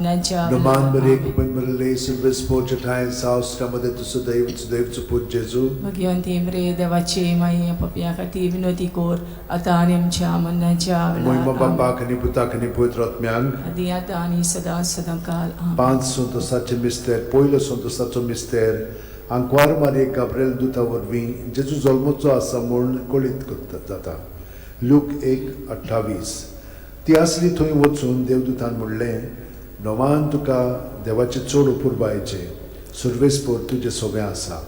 मरणाच्या नमान वेळार. मरे आमेन. कृपेन भरले सर्वेस्पोर ठांय साव मध्ये तू सदैव सुदैवचो पूत जेजू. भगवंती मरे देवाची माई, पपया खातीर विनवती कोर, आतां आनी आमच्या मरणाच्या मोहिमा वेळार. आमेन. बापाक आनी पुताक आनी पवित्र आत्म्यांक. आदी आतां आनी सदां सदां काल. आमेन. पांच संतोसाचे मिस्तेर. पयलो संतोसाचो मिस्तेर, आंकवार मारयेक गाब्रेल दुता वरवीं जेजू जल्मचो आसा म्हूण कळीत करता जाता. लूक 1:28. ती आसली थंय वचून देवदूतान म्हणलें, नोवान तुका देवाचें चड अपुरबायेचें, सर्वेस्पोर तुजें सोबें आसा.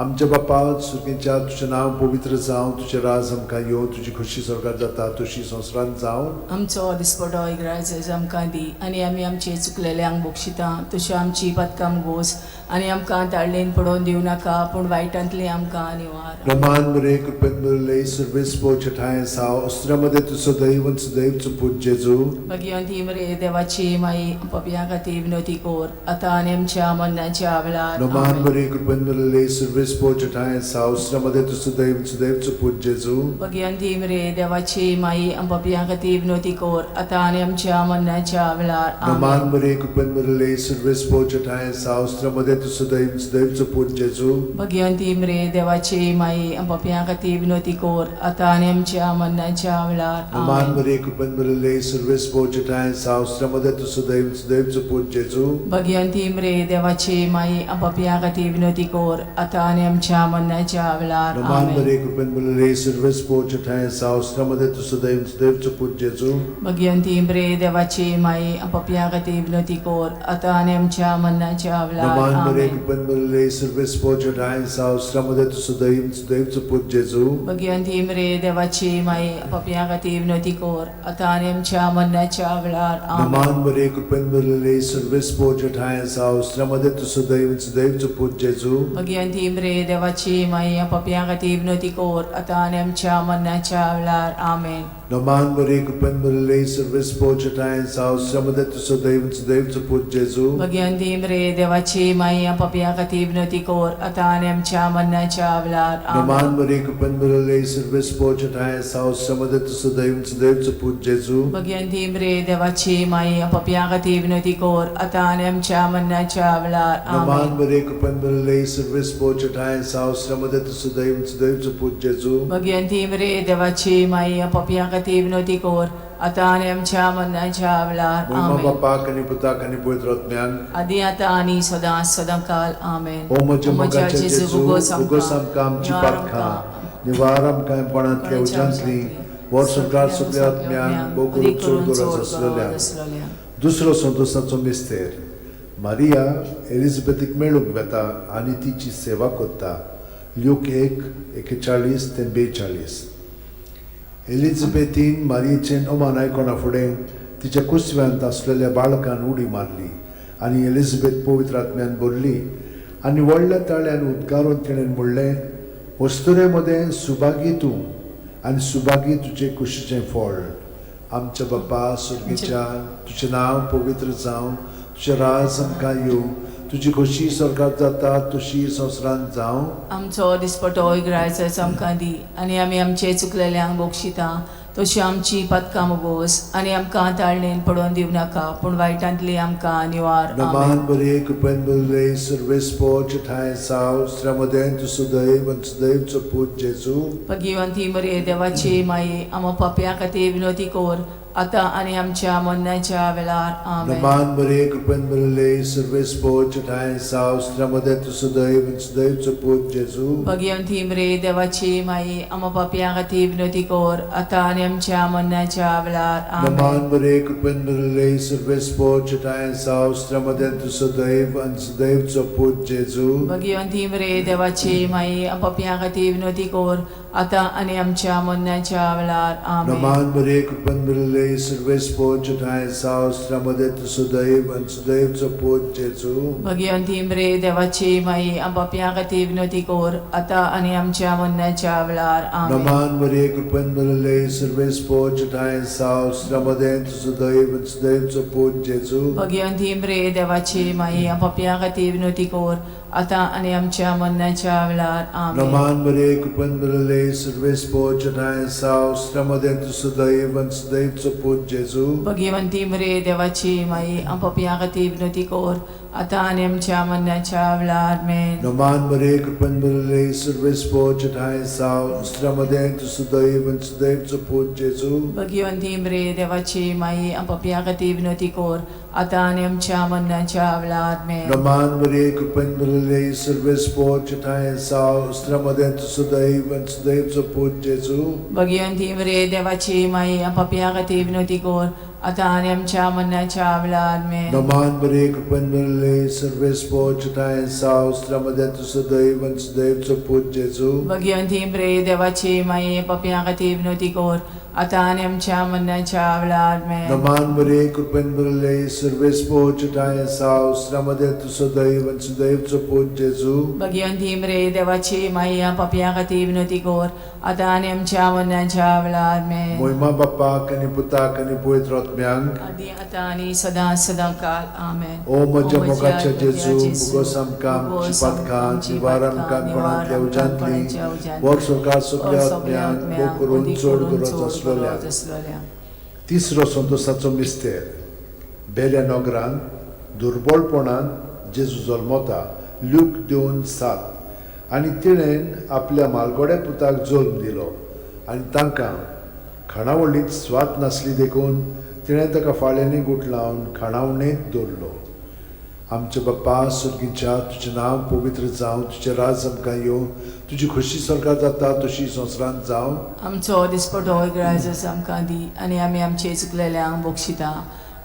आमच्या बापा सुरगेच्या, तुजें नांव पवित्र जावं, तुजें राज आमकां येवं, तुजी खोशी स्वर्गात जाता तशी संवसारांत जावं. आमचो दिसपटो इग्राज आमकां दी आनी आमी आमचे चुकलेल्यांक बक्षिता तशी आमची पातकां गोस आनी आमकां ताळलेन पडोवन दिवं नाका, पूण वायटांतली आमकां निवार. रमान मरे कृपेन भरले सर्वेस्पोर ठांय साव अस्त्रामध्ये तूं सदैव आनी सदैवचो पूत जेजू. भगवंती मरे देवाची माई, पपया खातीर विनवती कोर, आतां आनी आमच्या मरणाच्या वेळार. रमान आमेन. मरे कृपेन भरले सर्वेस्पोर ठांय साव अस्त्रामध्ये तूं सदैव आनी सदैवचो पूत जेजू. भगवंती मरे देवाची माई, पपया खातीर विनवती कोर, आतां आनी आमच्या मरणाच्या वेळार. रमान आमेन. मरे कृपेन भरले सर्वेस्पोर ठांय साव अस्त्रामध्ये तूं सदैव आनी सदैवचो पूत जेजू. भगवंती मरे देवाची माई, पपया खातीर विनवती कोर, आतां आनी आमच्या मरणाच्या वेळार. रमान आमेन. मरे कृपेन भरले सर्वेस्पोर ठांय साव अस्त्रामध्ये तूं सदैव आनी सदैवचो पूत जेजू. भगवंती मरे देवाची माई, पपया खातीर विनवती कोर, आतां आनी आमच्या मरणाच्या वेळार. रमान आमेन. मरे कृपेन भरले सर्वेस्पोर ठांय साव अस्त्रामध्ये तूं सदैव आनी सदैवचो पूत जेजू. भगवंती मरे देवाची माई, पपया खातीर विनवती कोर, आतां आनी आमच्या मरणाच्या वेळार. नमान मरे आमेन. कृपेन भरले सर्वेस्पोर ठांय साव अस्त्रामध्ये तूं सदैव आनी सदैवचो पूत जेजू. भगवंती मरे देवाची माई, पपया खातीर विनवती कोर, आतां आनी आमच्या मरणाच्या वेळार. आमेन. नमान मरे कृपेन भरले सर्वेस्पोर ठांय साव अस्त्रामध्ये तूं सदैव आनी सदैवचो पूत जेजू. भगवंती मरे देवाची माई, पपया खातीर विनवती कोर, आतां आनी आमच्या मरणाच्या वेळार. आमेन. नमान मरे कृपेन भरले सर्वेस्पोर ठांय साव अस्त्रामध्ये तूं सदैव आनी सदैवचो पूत जेजू. भगवंती मरे देवाची माई, पपया खातीर विनवती कोर, आतां आनी आमच्या मरणाच्या वेळार. नमान आमेन. मरे कृपेन भरले सर्वेस्पोर ठांय साव अस्त्रामध्ये तूं सदैव आनी सदैवचो पूत जेजू. भगवंती मरे देवाची माई, पपया खातीर विनवती कोर, आतां आनी आमच्या मरणाच्या वेळार. नमान आमेन. मरे कृपेन भरले सर्वेस्पोर ठांय साव अस्त्रामध्ये तूं सदैव आनी सदैवचो पूत जेजू. भगवंती मरे देवाची माई, पपया खातीर विनवती कोर, आतां आनी आमच्या मरणाच्या वेळार. मोहिमा आमेन. बापाक आनी पुताक आनी पवित्र आत्म्याक. आदी आतां आनी सदां सदां काल. आमेन. ओ म्हज्या ओ म्हज्या मोगाच्या जेजू, जेजू, भोगोस भोगोस आमकां आमची पातकां, निवार आमकां कोणांतल्या उज्यांतली, वर्सभर सगळ्या आत्म्यांक भोव करून चड गरज आसलेल्या. दुसरो संतोसाचो मिस्तेर, मारिया एलिझाबेथीक मेळूंक वेता आनी तिची सेवा करता. ल्यूक 1:41 ते 42. एलिझाबेथीन मारियेचें अमान आयकना फुडें तिच्या कुसव्यांत आसलेल्या बाळकान उडी मारली आनी एलिझाबेथ पवित्र आत्म्यान भरली आनी व्हडल्या ताळ्यान उद्गारून तिणें म्हणलें, वस्तुरे मदें सुभागी तूं आनी सुभागी तुजे कुशीचें फळ. आमच्या बापा सुर्गेच्या, तुजें नांव पवित्र जावं, तुजें राज आमकां येवं, तुजी खोशी स्वर्गात जाता तशी संवसारांत जावं. आमचो दिसपटो इग्रायच आमकां दी आनी आमी आमचे चुकलेल्यांक बक्षिता तशी आमची पातकां मुगोस आनी आमकां ताळणेन पडोवन दिवं नाका, पूण वायटांतली आमकां निवार. नमान आमेन. बरे कृपेन बरे सर्वेस्पोर ठांय साव स्त्र्यामदें तूं सुदैव आनी सुदैवचो पूत जेजू. भगवंती मरे देवाची माई, आमा पापया खातीर विनवती कोर, आतां आनी आमच्या मरणाच्या वेळार. आमेन. नमान बरे कृपेन बरे सर्वेस्पोर ठांय साव स्त्र्यामदें तूं सुदैव आनी सुदैवचो पूत जेजू. भगवंती मरे देवाची माई, आमा पापया खातीर विनवती कोर, आतां आनी आमच्या मरणाच्या वेळार. आमेन. नमान बरे कृपेन भरले सर्वेस्पोर ठांय साव स्त्र्यामदें तूं सदैव आनी सुदैवचो पूत जेजू. भगवंती मरे देवाची माई, पापया खातीर विनवती कोर, आतां आनी आमच्या मरणाच्या वेळार. आमेन. नमान बरे कृपेन भरले सर्वेस्पोर ठांय साव स्त्र्यामदें तूं सदैव आनी सुदैवचो पूत जेजू. भगवंती मरे देवाची माई, पापया खातीर विनवती कोर, आतां आनी आमच्या मरणाच्या वेळार. आमेन. नमान मरे कृपेन भरले सर्वेस्पोर ठांय साव स्त्र्यामदें तूं सदैव आनी सुदैवचो पूत जेजू. भगवंती मरे देवाची माई, पापया खातीर विनवती कोर, आतां आनी आमच्या मरणाच्या वेळार. आमेन. नमान मरे कृपेन भरले सर्वेस्पोर ठांय साव स्त्र्यामदें तूं सदैव आनी सुदैवचो पूत जेजू. भगवंती मरे देवाची माई आमच्या खातीर विनवती कर आतां आनी आमच्या मरणाच्या वेळार आमेन. नमान मरे कृपेन भरिल्ले सर्वेस्पोर ठांय साव दुसऱ्या मदें तूं सुदैव आनी सुदैवचो पूत जेजू. भगवंती मरे देवाची माई आमच्या खातीर विनवती कर आतां आनी आमच्या मरणाच्या वेळार आमेन. नमान मरे कृपेन भरिल्ले सर्वेस्पोर ठांय साव दुसऱ्या मदें तूं सुदैव आनी सुदैवचो पूत जेजू. भगवंती मरे देवाची माई आमच्या खातीर विनवती कर आतां आनी आमच्या मरणाच्या वेळार आमेन. नमान मरे कृपेन भरिल्ले सर्वेस्पोर ठांय साव दुसऱ्या मदें तूं सुदैव आनी सुदैवचो पूत जेजू. भगवंती मरे देवाची माई पापयां खातीर विनवती कर आतां आनी आमच्या मरणाच्या वेळार आमेन. नमान मरे कृपेन भरिल्ले सर्वेस्पोर ठांय साव दुसऱ्या मदें तूं सुदैव आनी सुदैवचो पूत जेजू. भगवंती मरे देवाची माई पापयां खातीर विनवती कर आतां आनी आमच्या मरणाच्या वेळार आमेन. मोहिमा बाप्पाक आनी पुताक आनी पवित्र आत्म्यांक आदी आतां आनी सदां सदां काल आमेन. ओ म्हज्या मोगाच्या जेजू मुगोस आमकां आमची पातकां निवार आमकां कोणांतल्या उज्यांतली वर सरकार सगल्या आत्म्यांक मोग करून चड गरज आसलोल्या. तिसरो संतोसाचो मिस्तेर बेल्या नगरांत दुर्बळपणान जेजू जल्मता ल्यूक 2:7 आनी तिणेन आपल्या मालगोड्या पुताक जल्म दिलो आनी तांकां खाणावळींत स्वाद नासली देखून तिणें ताका फाळ्यांनी गुठलावन खाणावणेंत दवरलो. आमच्या बाप्पा सुर्गीच्या तुजें नांव पवित्र जावं, तुजें राज आमकां येवं, तुजी खोशी स्वर्गार जाता तशी संवसारांत जावं. आमचो दिसपटो ग्राजस आमकां दी आनी आमी आमचे चुकलेल्यांक बक्षिता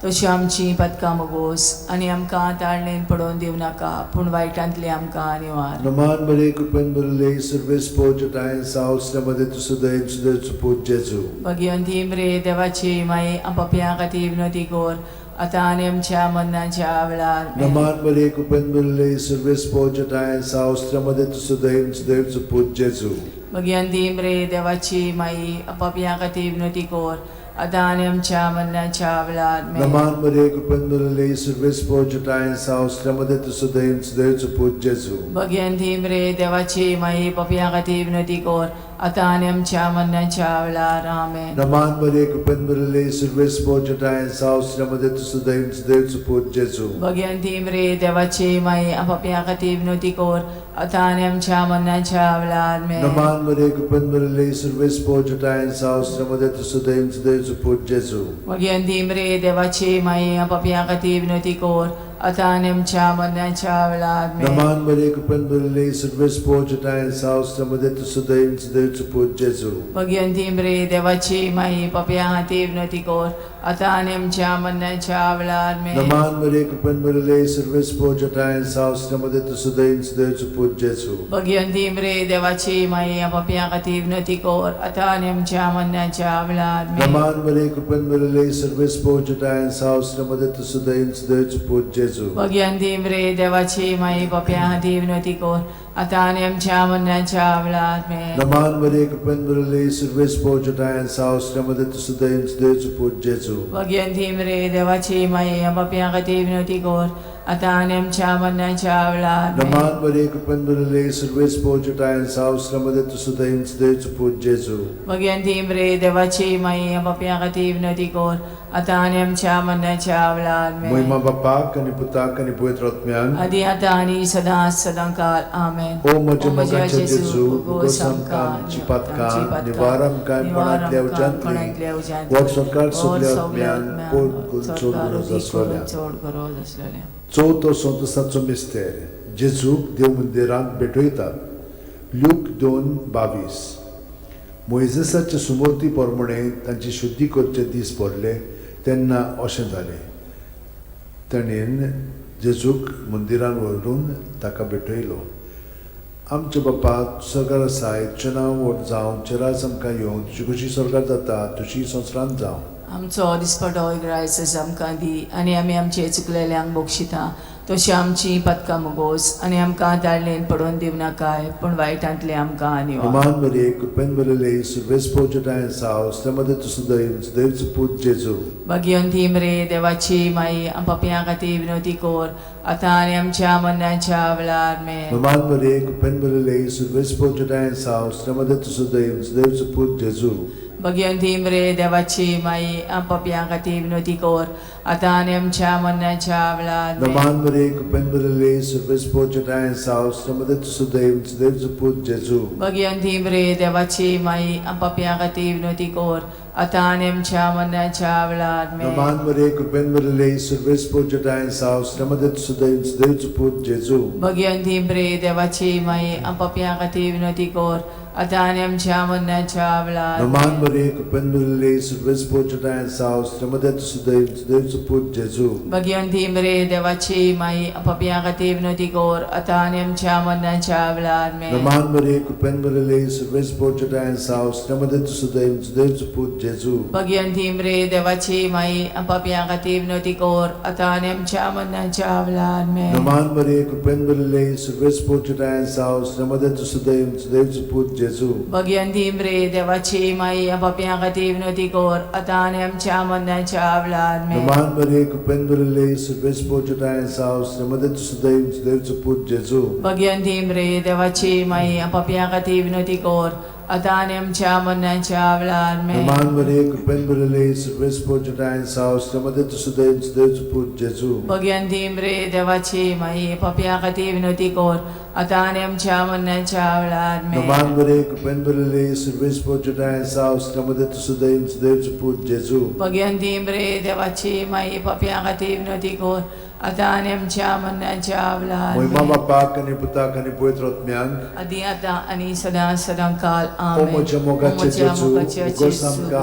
तशी आमची पदकां मोगोस आनी आमकां ताळणेन पडोवन दिवं नाका पूण वायटांतली आमकां निवार. नमान बरे कृपेन भरिल्ले सर्वेस्पोर ठांय साव मदें तूं सुदैव सुदैवचो पूत जेजू. भगवंती मरे देवाची माई पापयां खातीर विनवती कर आतां आनी आमच्या मरणाच्या वेळार आमेन. नमान बरे कृपेन भरिल्ले सर्वेस्पोर ठांय साव मदें तूं सुदैव सुदैवचो पूत जेजू. भगवंती मरे देवाची माई पापयां खातीर विनवती कर आतां आनी आमच्या मरणाच्या वेळार आमेन. नमान बरे कृपेन भरिल्ले सर्वेस्पोर ठांय साव मदें तूं सुदैव सुदैवचो पूत जेजू. भगवंती मरे देवाची माई पापयां खातीर विनवती कर आतां आनी आमच्या मरणाच्या वेळार आमेन. नमान बरे कृपेन भरिल्ले सर्वेस्पोर ठांय साव मदें तूं सुदैव सुदैवचो पूत जेजू. भगवंती मरे देवाची माई पापयां खातीर विनवती कर आतां आनी आमच्या मरणाच्या वेळार आमेन. नमान बरे कृपेन भरिल्ले सर्वेस्पोर ठांय साव मदें तूं सुदैव सुदैवचो पूत जेजू. भगवंती मरे देवाची माई पापयां खातीर विनवती कर आतां आनी आमच्या मरणाच्या वेळार आमेन. नमान बरे कृपेन भरिल्ले सर्वेस्पोर ठांय साव मदें तूं सुदैव सुदैवचो पूत जेजू. भगवंती मरे देवाची माई पापयां खातीर विनवती कर आतां आनी आमच्या मरणाच्या वेळार आमेन. नमान बरे कृपेन भरिल्ले सर्वेस्पोर ठांय साव मदें तूं सुदैव सुदैवचो पूत जेजू. भगवंती मरे देवाची माई पापयां खातीर विनवती कर आतां आनी आमच्या मरणाच्या वेळार आमेन. नमान बरे कृपेन भरिल्ले सर्वेस्पोर ठांय साव मदें तूं सुदैव सुदैवचो पूत जेजू. भगवंती मरे देवाची माई पापयां खातीर विनवती कर आतां आनी आमच्या मरणाच्या वेळार आमेन. नमान बरे कृपेन भरिल्ले सर्वेस्पोर ठांय साव मदें तूं सुदैव सुदैवचो पूत जेजू. भगवंती मरे देवाची माई पापयां खातीर विनवती कर आतां आनी आमच्या मरणाच्या वेळार आमेन. नमान बरे कृपेन भरिल्ले सर्वेस्पोर ठांय साव मदें तूं सुदैव सुदैवचो पूत जेजू. भगवंती मरे देवाची माई पापयां खातीर विनवती कर आतां आनी आमच्या मरणाच्या वेळार आमेन. मोहिमा बाप्पाक आनी पुताक आनी पवित्र आत्म्यांक आदी आतां आनी सदां सदां काल आमेन. ओ म्हज्या मोगाच्या जेजू मुगोस आमकां आमची पातकां निवार आमकां कोणांतल्या उज्यांतली वर सरकार सगल्या आत्म्यांक पोट करून चड गरज आसलोल्या. चड गरज आसलेल्या. चवथो संतोसाचो मिस्तेर जेजूक देव मंदिरांत भेटयतात ल्यूक 2:22. मोयजेसाचे सुमूर्ती प्रमाणे तांची शुद्धी करचे दीस पडले तेन्ना अशें जालें ताणें जेजूक मंदिरान व्हरून ताका भेटयलो. आमच्या बाप्पा सरकार आसाय तुजें नांव व्हड जावं, तुजें राज आमकां येवं, तुजी खोशी स्वर्गार जाता तशी संवसारांत जावं. आमचो दिसपटो ग्रायस आमकां दी आनी आमी आमचे चुकलेल्यांक बक्षिता तशी आमची पदकां मुगोस आनी आमकां ताळणेन पडोवन दिवं नाकाय पूण वायटांतले आमकां निवार. नमान मरिये कृपेन भरिल्ले सर्वेस्पोर ठांय साव मदें तूं सुदैव सुदैवचो पूत जेजू. भगवंती मरे देवाची माई पापयां खातीर विनवती कर आतां आनी आमच्या मरणाच्या वेळार आमेन. नमान मरिये कृपेन भरिल्ले सर्वेस्पोर ठांय साव मदें तूं सुदैव सुदैवचो पूत जेजू. भगवंती मरे देवाची माई आमच्या खातीर विनवती कर आतां आनी आमच्या मरणाच्या वेळार. नमान मरे कृपेन भरिल्ले सर्वेस्पोर जटाय साव श्रीमदत सुदैव सुदैव पूत जेजू. भगवंती मरे देवाची माई आमच्या खातीर विनवती कर आतां आनी आमच्या मरणाच्या वेळार. नमान मरे कृपेन भरिल्ले सर्वेस्पोर जटाय साव श्रीमदत सुदैव सुदैव पूत जेजू. भगवंती मरे देवाची माई आमच्या खातीर विनवती कर आतां आनी आमच्या मरणाच्या वेळार. नमान मरे कृपेन भरिल्ले सर्वेस्पोर जटाय साव श्रीमदत सुदैव सुदैव पूत जेजू. भगवंती मरे देवाची माई आमच्या खातीर विनवती कर आतां आनी आमच्या मरणाच्या वेळार. नमान मरे कृपेन भरिल्ले सर्वेस्पोर जटाय साव श्रीमदत सुदैव सुदैव पूत जेजू. भगवंती मरे देवाची माई आमच्या खातीर विनवती कर आतां आनी आमच्या मरणाच्या वेळार. नमान मरे कृपेन भरिल्ले सर्वेस्पोर जटाय साव श्रीमदत सुदैव सुदैव पूत जेजू. भगवंती मरे देवाची माई आमच्या खातीर विनवती कर आतां आनी आमच्या मरणाच्या वेळार. नमान मरे कृपेन भरिल्ले सर्वेस्पोर जटाय साव श्रीमदत सुदैव सुदैव पूत जेजू. भगवंती मरे देवाची माई आमच्या खातीर विनवती कर आतां आनी आमच्या मरणाच्या वेळार. नमान मरे कृपेन भरिल्ले सर्वेस्पोर जटाय साव श्रीमदत सुदैव सुदैव पूत जेजू. भगवंती मरे देवाची माई पापया खातीर विनवती कर आतां आनी आमच्या मरणाच्या वेळार. नमान मरे कृपेन भरिल्ले सर्वेस्पोर जटाय साव श्रीमदत सुदैव सुदैव पूत जेजू. भगवंती मरे देवाची माई पापया खातीर विनवती कर आतां आनी आमच्या मरणाच्या वेळार. महिमा बापाक आनी पुताक आनी पवित्र आत्म्याक, आदी आतां आनी सदां सदां काल. ओ आमेन. म्हज्या मोगाचे जेजू, उगोस आमकां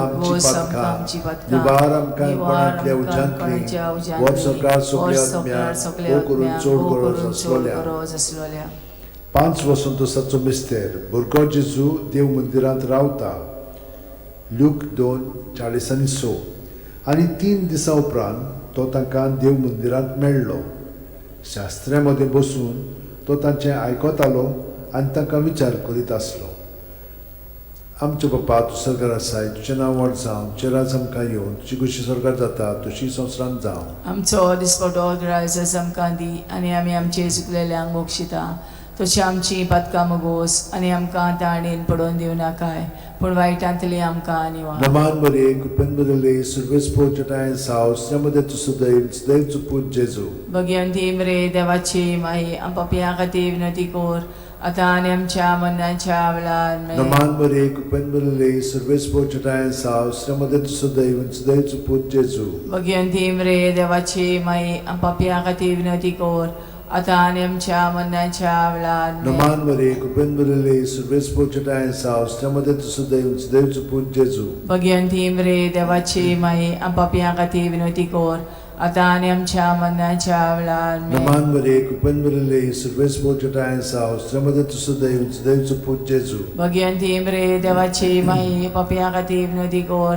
आमची पातकां, निवार आमकां कोणांतल्या उज्यांतली, वर सरकार सगल्या आत्म्याक, हो करून चड गरज आसलोल्या. गरज आसलोल्या. 5 वसंतोसाचो मिस्तेर. भुरगो जेजू देव मंदिरांत रावता. लूक 2:46. आनी 3 दिसां उपरांत तो तांकां देव मंदिरांत मेळ्ळो. शास्त्र्या मदें बसून तो तांचें आयकतालो आनी तांकां विचार करीत आसलो. आमचे बापा, तूं सरकार आसाय, तुजें नांव व्हड जावं, तुजें राज आमकां येवन, तुजी खुशी सरकार जाता तशी संवसारांत जावं. आमचो दिसपटो ग्रायस आमकां दी आनी आमी आमचे चुकलेल्यांक बक्षिता तशी आमची पातकां मगोस आनी आमकां ताणेन पडोवन दिवं नाकाय पूण वायटांतली आमकां निवार. नमान मरे कृपेन भरिल्ले सर्वेस्पोर जटाय साव श्रीमदत सुदैव सुदैव पूत जेजू. भगवंती मरे देवाची माई आमच्या खातीर विनवती कर आतां आनी आमच्या मरणाच्या वेळार. नमान मरे कृपेन भरिल्ले सर्वेस्पोर जटाय साव श्रीमदत सुदैव सुदैव पूत जेजू. भगवंती मरे देवाची माई आमच्या खातीर विनवती कर आतां आनी आमच्या मरणाच्या वेळार. नमान मरे कृपेन भरिल्ले सर्वेस्पोर जटाय साव श्रीमदत सुदैव सुदैव पूत जेजू. भगवंती मरे देवाची माई आमच्या खातीर विनवती कर आतां आनी आमच्या मरणाच्या वेळार. नमान मरे कृपेन भरिल्ले सर्वेस्पोर जटाय साव श्रीमदत सुदैव सुदैव पूत जेजू. भगवंती मरे देवाची माई पापया खातीर विनवती कर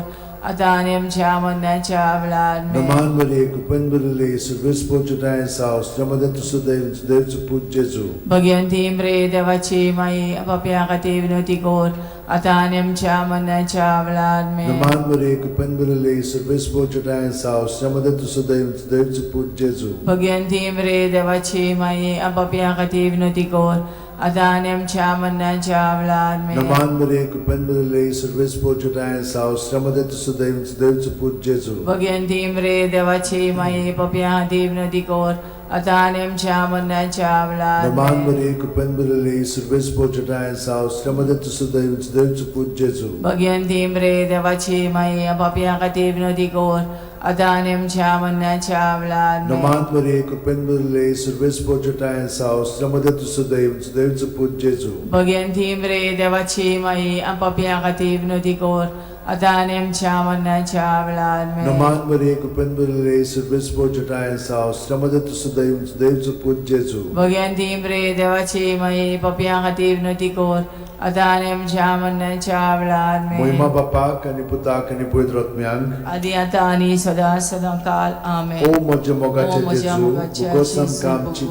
आतां आनी आमच्या मरणाच्या वेळार. नमान मरे कृपेन भरिल्ले सर्वेस्पोर जटाय साव श्रीमदत सुदैव सुदैव पूत जेजू. भगवंती मरे देवाची माई पापया खातीर विनवती कर आतां आनी आमच्या मरणाच्या वेळार. नमान मरे कृपेन भरिल्ले सर्वेस्पोर जटाय साव श्रीमदत सुदैव सुदैव पूत जेजू. भगवंती मरे देवाची माई पापया खातीर विनवती कर आतां आनी आमच्या मरणाच्या वेळार. नमान मरे कृपेन भरिल्ले सर्वेस्पोर जटाय साव श्रीमदत सुदैव सुदैव पूत जेजू. भगवंती मरे देवाची माई पापया खातीर विनवती कर आतां आनी आमच्या मरणाच्या वेळार. नमान मरे कृपेन भरिल्ले सर्वेस्पोर जटाय साव श्रीमदत सुदैव सुदैव पूत जेजू. भगवंती मरे देवाची माई पापया खातीर विनवती कर आतां आनी आमच्या मरणाच्या वेळार. नमान मरे कृपेन भरिल्ले सर्वेस्पोर जटाय साव श्रीमदत सुदैव सुदैव पूत जेजू. भगवंती मरे देवाची माई पापया खातीर विनवती कर आतां आनी आमच्या मरणाच्या वेळार. नमान मरे कृपेन भरिल्ले सर्वेस्पोर जटाय साव श्रीमदत सुदैव सुदैव पूत जेजू. भगवंती मरे देवाची माई पापया खातीर विनवती कर आतां आनी आमच्या मरणाच्या वेळार. महिमा बापाक आनी पुताक आनी पवित्र आत्म्याक, आदी आतां आनी सदां सदां काल. आमेन. ओ म्हज्या मोगाचे जेजू, उगोस आमकां आमची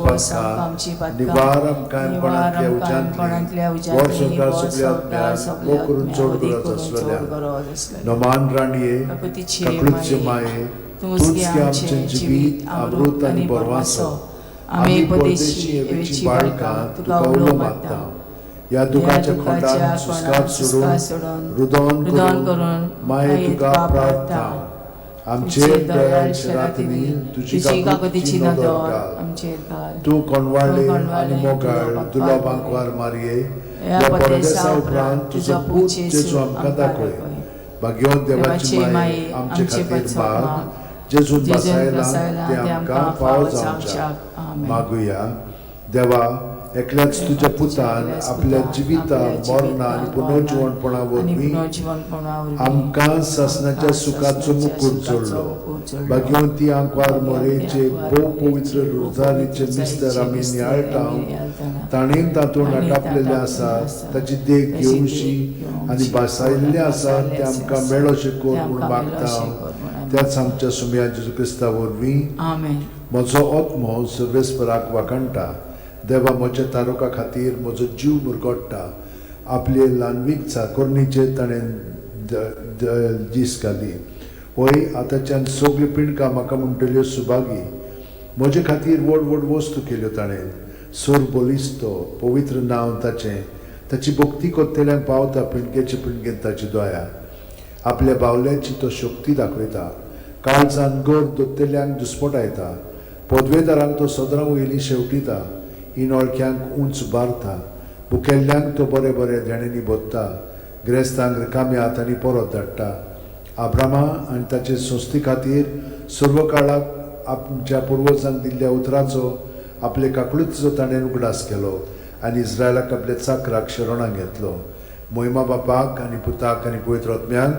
पातकां, निवार आमकां कोणांतल्या उज्यांतली, वर सरकार सगल्या आत्म्याक, हो करून चड गरज आसलोल्या. नमान राणये, काकळूतचे माये, तूंच गे आमचें जिवीत अमृत आनी बरवासो. आमी परदेशी एवेची बाळकां तुका उलो मारता. ह्या दुखाच्या खोंडान सुस्कार सोडून रुदन करून माये तुका प्रार्थना आमचेर दयाळ रातींनी तुजी काकुतीची नदर घाल. तूं कोणवाळे आनी मोगाळ दुर्लभ आंकवार मारये ह्या परदेसा उपरांत तुजो पूत जेजू आमकां दाखय. भाग्यवंत देवाची माये आमचे खातीर माग. जेजून बसायला ते आमकां फावो जावच्याक मागुया. देवा एकल्याच तुज्या पुतान आपल्या जिविता मरणा आनी पुनर्जिवणपणा वरवीं आमकां सासणाच्या सुखाचो मुकूट जोडलो. भाग्यवंती आंकवार मोरेचे भोव पवित्र रोजारीचे मिस्तर आमी नियाळटा ताणें तातूंत आटापलेले आसा ताची देख घेवशी आनी भासायल्लें आसा तें आमकां मेळोशें कर म्हूण मागता. त्याच आमच्या सुमया जेजू क्रिस्ता वरवीं. म्हजो आत्मो सर्वेस्पराक वाखाणटा. देवा म्हज्या तारुका खातीर म्हजो जीव मुरगोडटा. आपले ल्हानवीक चाकोरणीचेर ताणें दीस घाली. हय आतांच्यान सगल्यो पिंडकां म्हाका म्हणटल्यो सुभागी. म्हजे खातीर व्हड व्हड वस्तू केल्यो ताणें. सोर बलिस्तो पवित्र नांव ताचें. ताची भक्ती कोत्तेल्यांक पावता पिंडकेचे पिंडकेन ताची दया. आपल्या बावल्याची तो शक्ती दाखयता. काळजान गोर दोत्तेल्यांक दुस्पटायता. पदवेदारांक तो सदरां वयली शेवटिता. इनोळख्यांक उंच बारता. भुकेल्ल्यांक तो बरे बरे देण्यांनी भोत्ता. ग्रेस्तांक रिकाम्या हातांनी परत धाडटा. आब्रामा आनी ताचे संस्थे खातीर सर्व काळाक आमच्या पुर्वजांक दिल्ल्या उतराचो आपले काकळुतीचो ताणें उगडास केलो आनी इस्रायलाक आपल्या चाकराक शरणाक घेतलो. मोहिमा बापाक आनी पुताक आनी पवित्र आत्म्यांक.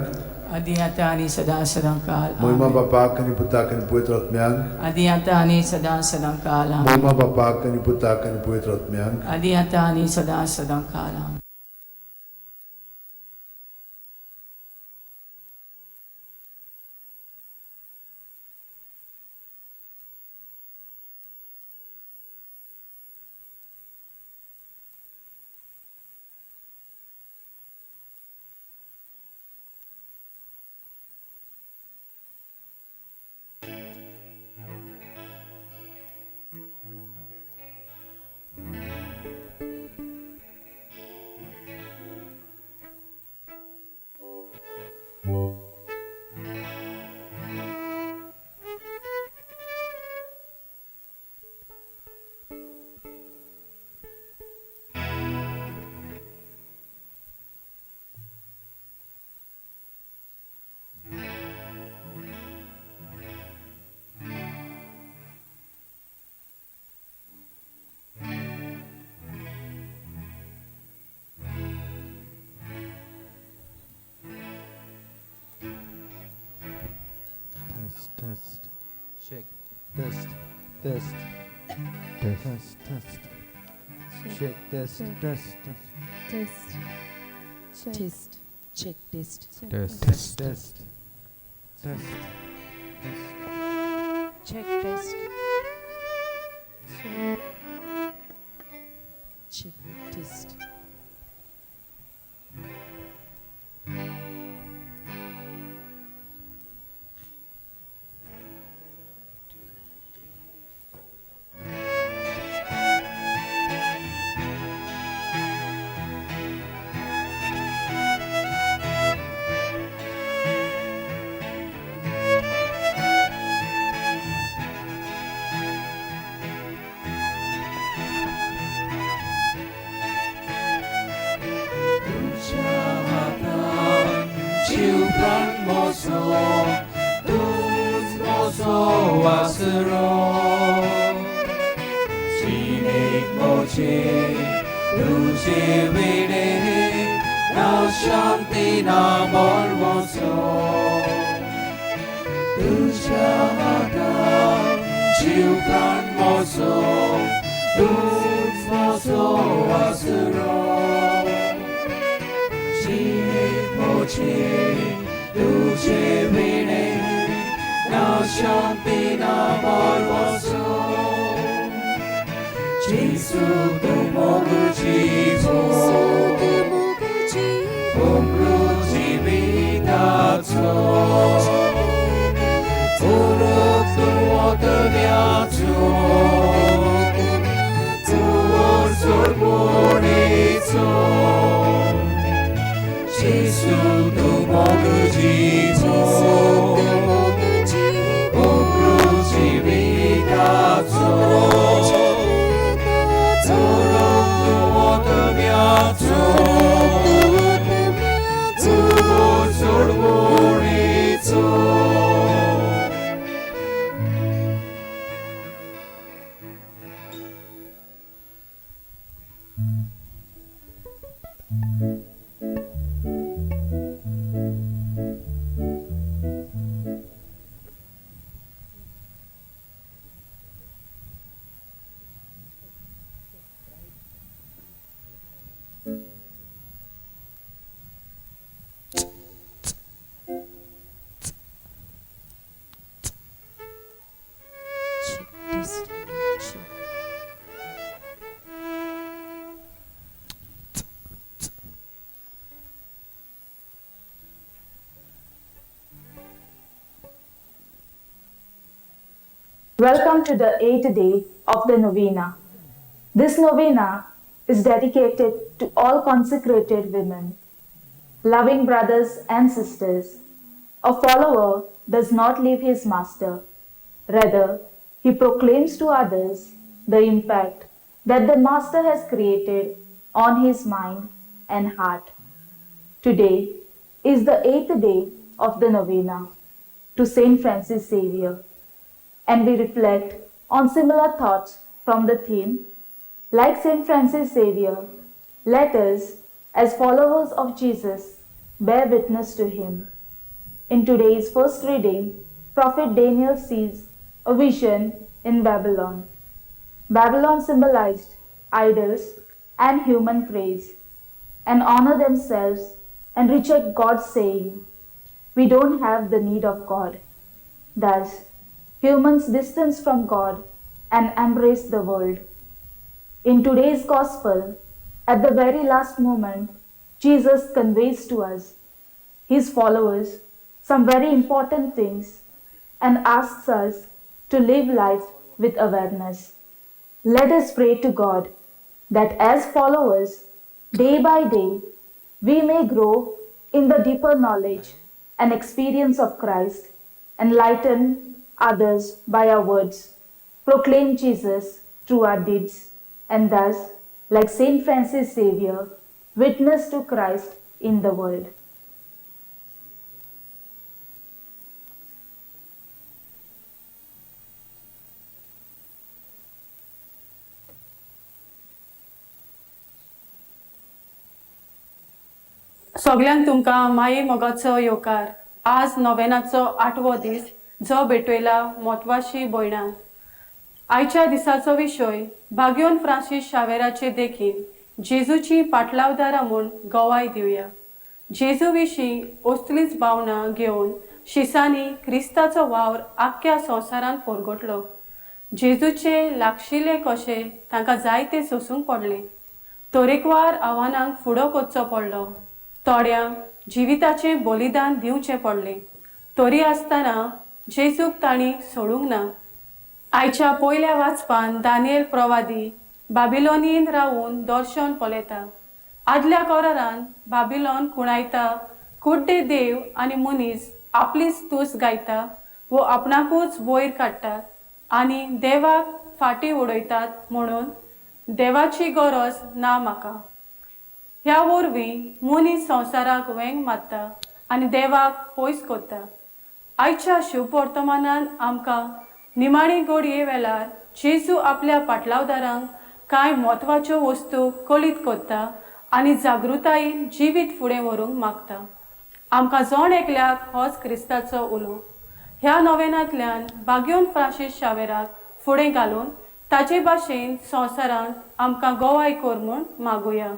आदी आतां आनी सदां सदां काल. मोहिमा बापाक आनी पुताक आनी पवित्र आत्म्यांक. आदी आतां आनी सदां सदां काल. मोहिमा बापाक आनी पुताक आनी पवित्र आत्म्यांक. आदी आतां आनी सदां सदां काल. Test, check, test, test, test, test, check, test, test, test, test, check, test, test, test, test, test, check, test, check, test. 我。Welcome to the eighth day of the novena. This novena is dedicated to all consecrated women. Loving brothers and sisters, a follower does not leave his master. Rather, he proclaims to others the impact that the master has created on his mind and heart. Today is the eighth day of the novena to Saint Francis Xavier, and we reflect on similar thoughts from the theme. Like Saint Francis Xavier, let us, as followers of Jesus, bear witness to him. In today's first reading, Prophet Daniel sees a vision in Babylon. Babylon symbolized idols and human praise, and honor themselves and reject God, saying, "We don't have the need of God." Thus, humans distance from God and embrace the world. In today's gospel, at the very last moment, Jesus conveys to us, his followers, some very important things and asks us to live life with awareness. Let us pray to God that as followers, day by day, we may grow in the deeper knowledge and experience of Christ, enlighten others by our words, proclaim Jesus through our deeds, and thus, like Saint Francis Xavier, witness to Christ in the world. सगल्यांक तुमकां माये मोगाचो येवकार. आज नोवेनाचो आठवो दीस जो भेटयला मोटवाशी भयणां. आयच्या दिसाचो विशय बाग्योन फ्रांसीस शावेराचे देखीन जेजूची पाटलावदारां म्हूण गवाय दिवया. जेजू विशीं असलीच भावना घेवन शिसांनी क्रिस्ताचो वावर आख्ख्या संवसारांत परगटलो. जेजूचे लागशिल्ले कशे तांकां जायते सोसूंक पडले, तरेकवार आव्हानांक फुडो करचो पडलो, थोड्यांक जिविताचें बलिदान दिवचें पडलें, तरी आसतना जेजूक तांणी सोडूंक ना. आयच्या पयल्या वाचपान दानियल प्रवादी बाबिलोनीन रावून दर्शन पळयता. आदल्या करारान बाबिलोन कुणायता, कुड्डे देव आनी मनीस आपलीच तूस गायता वो आपणाकूच वयर काडटात आनी देवाक फाटीं उडयतात, म्हणून देवाची गरज ना म्हाका. ह्या वरवीं मनीस संवसाराक वेंग मारता आनी देवाक पयस करता. आयच्या शुभवर्तमानान आमकां निमाणी घडये वेळार जेजू आपल्या पाटलावदारांक कांय म्हत्वाच्यो वस्तू कळीत करता आनी जागृतायेन जिवीत फुडें व्हरूंक मागता. आमकां जण एकल्याक होच क्रिस्ताचो उलो. ह्या नोवेनांतल्यान बाग्योन फ्रांसीस शावेराक फुडें घालून ताचे भाशेन संवसारांत आमकां गवाय कर म्हूण मागुया.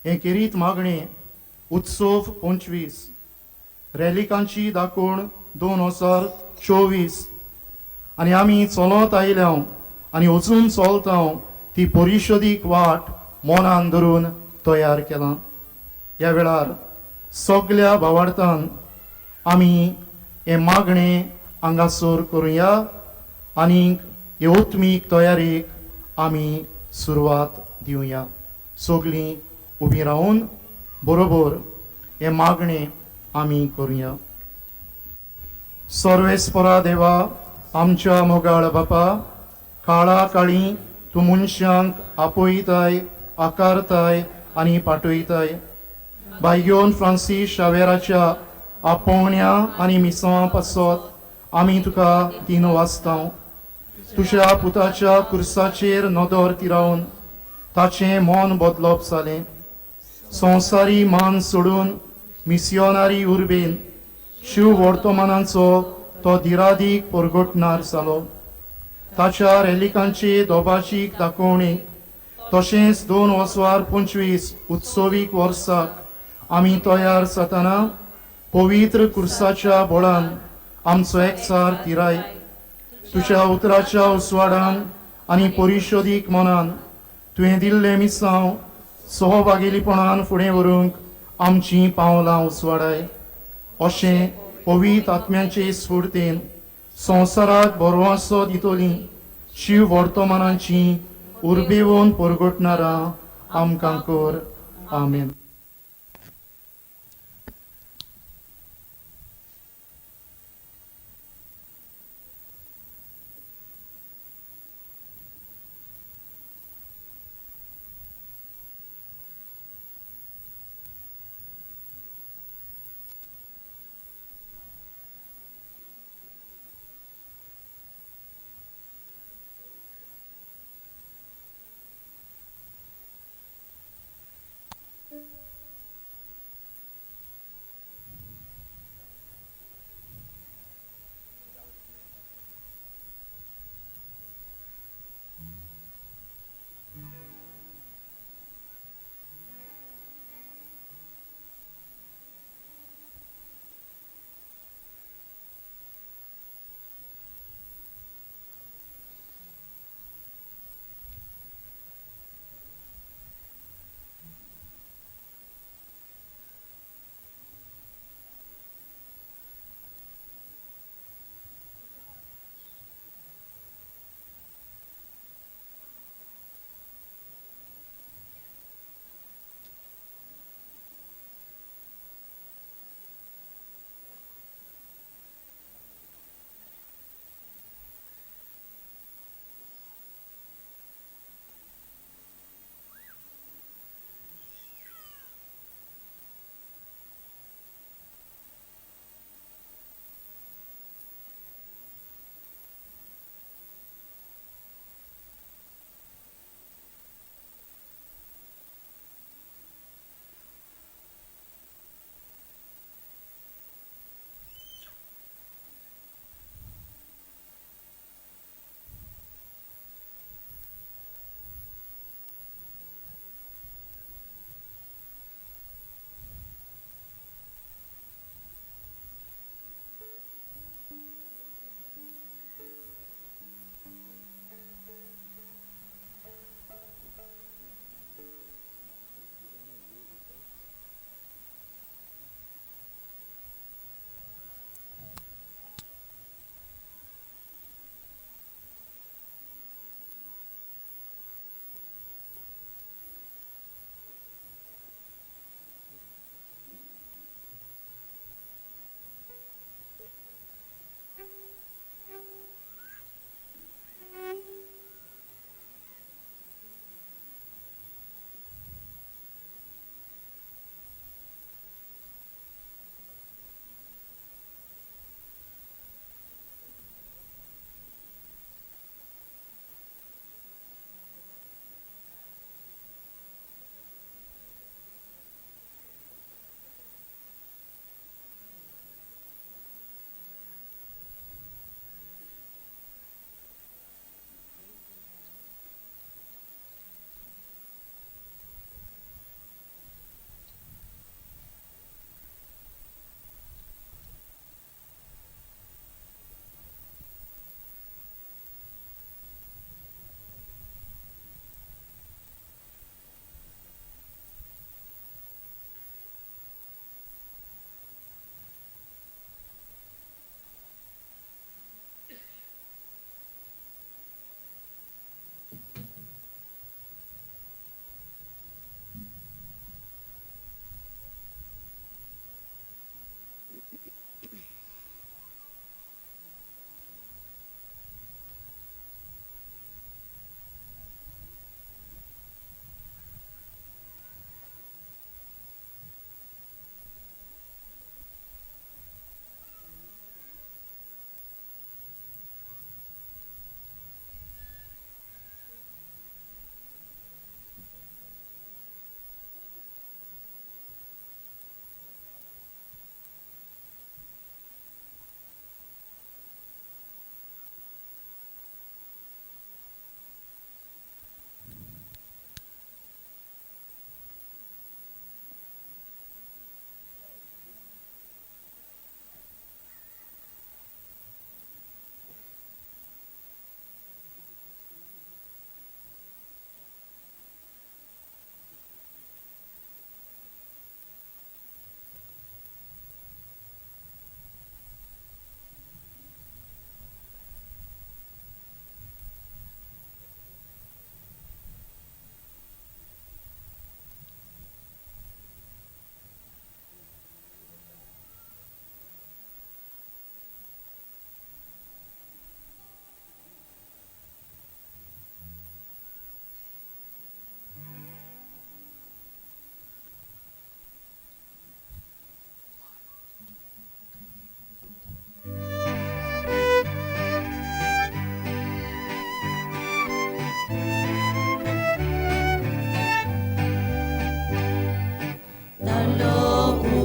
हें खेरीत मागणें उत्सव 25 रॅलिकांची दाखोवण 2024 आनी आमी चलत आयल्या आनी वचून चलता ती परिशदीक वाट मनान धरून तयार केला. ह्या वेळार सगल्या भावार्थान आमी हें मागणें हांगासर करुया आनीक हे उत्मीक तयारेक आमी सुरवात दिवया. सगळीं उबीं रावन बरोबर हें मागणें आमी करुया. सर्वेस्परा देवा, आमच्या मोगाळ बापा, काळा काळी तूं मनशांक आपयताय, आकारताय आनी पाठयताय. बायगोन फ्रांसीस शावेराच्या आपोवण्या आनी मिसांवा पासत आमी तुका दिन वाचता. तुज्या पुताच्या कुर्साचेर नदर तिरावन ताचें मन बदलप जालें. संवसारी मान सोडून मिसियोनारी उर्बेन शिव वर्तमानाचो तो दिरादीक परगटणार जालो. ताच्या रेलिकांचे दोबाचीक दाखोवणी तशेंच 2025 उत्सवीक वर्साक आमी तयार जातना पवित्र कुर्साच्या बळान आमचो एकचार तिराय. तुज्या उतराच्या उस्वाडान आनी परिशदीक मनान तुवें दिल्लें मिसांव सहभागीपणान फुडें व्हरूंक आमचीं पावलां उसवाडाय. अशें पवित्र आत्म्याचे स्फुर्तेन संवसाराक बरवासो दितली शिव वर्तमानाची उर्बेवन परगटणारां आमकां कर. आमेन.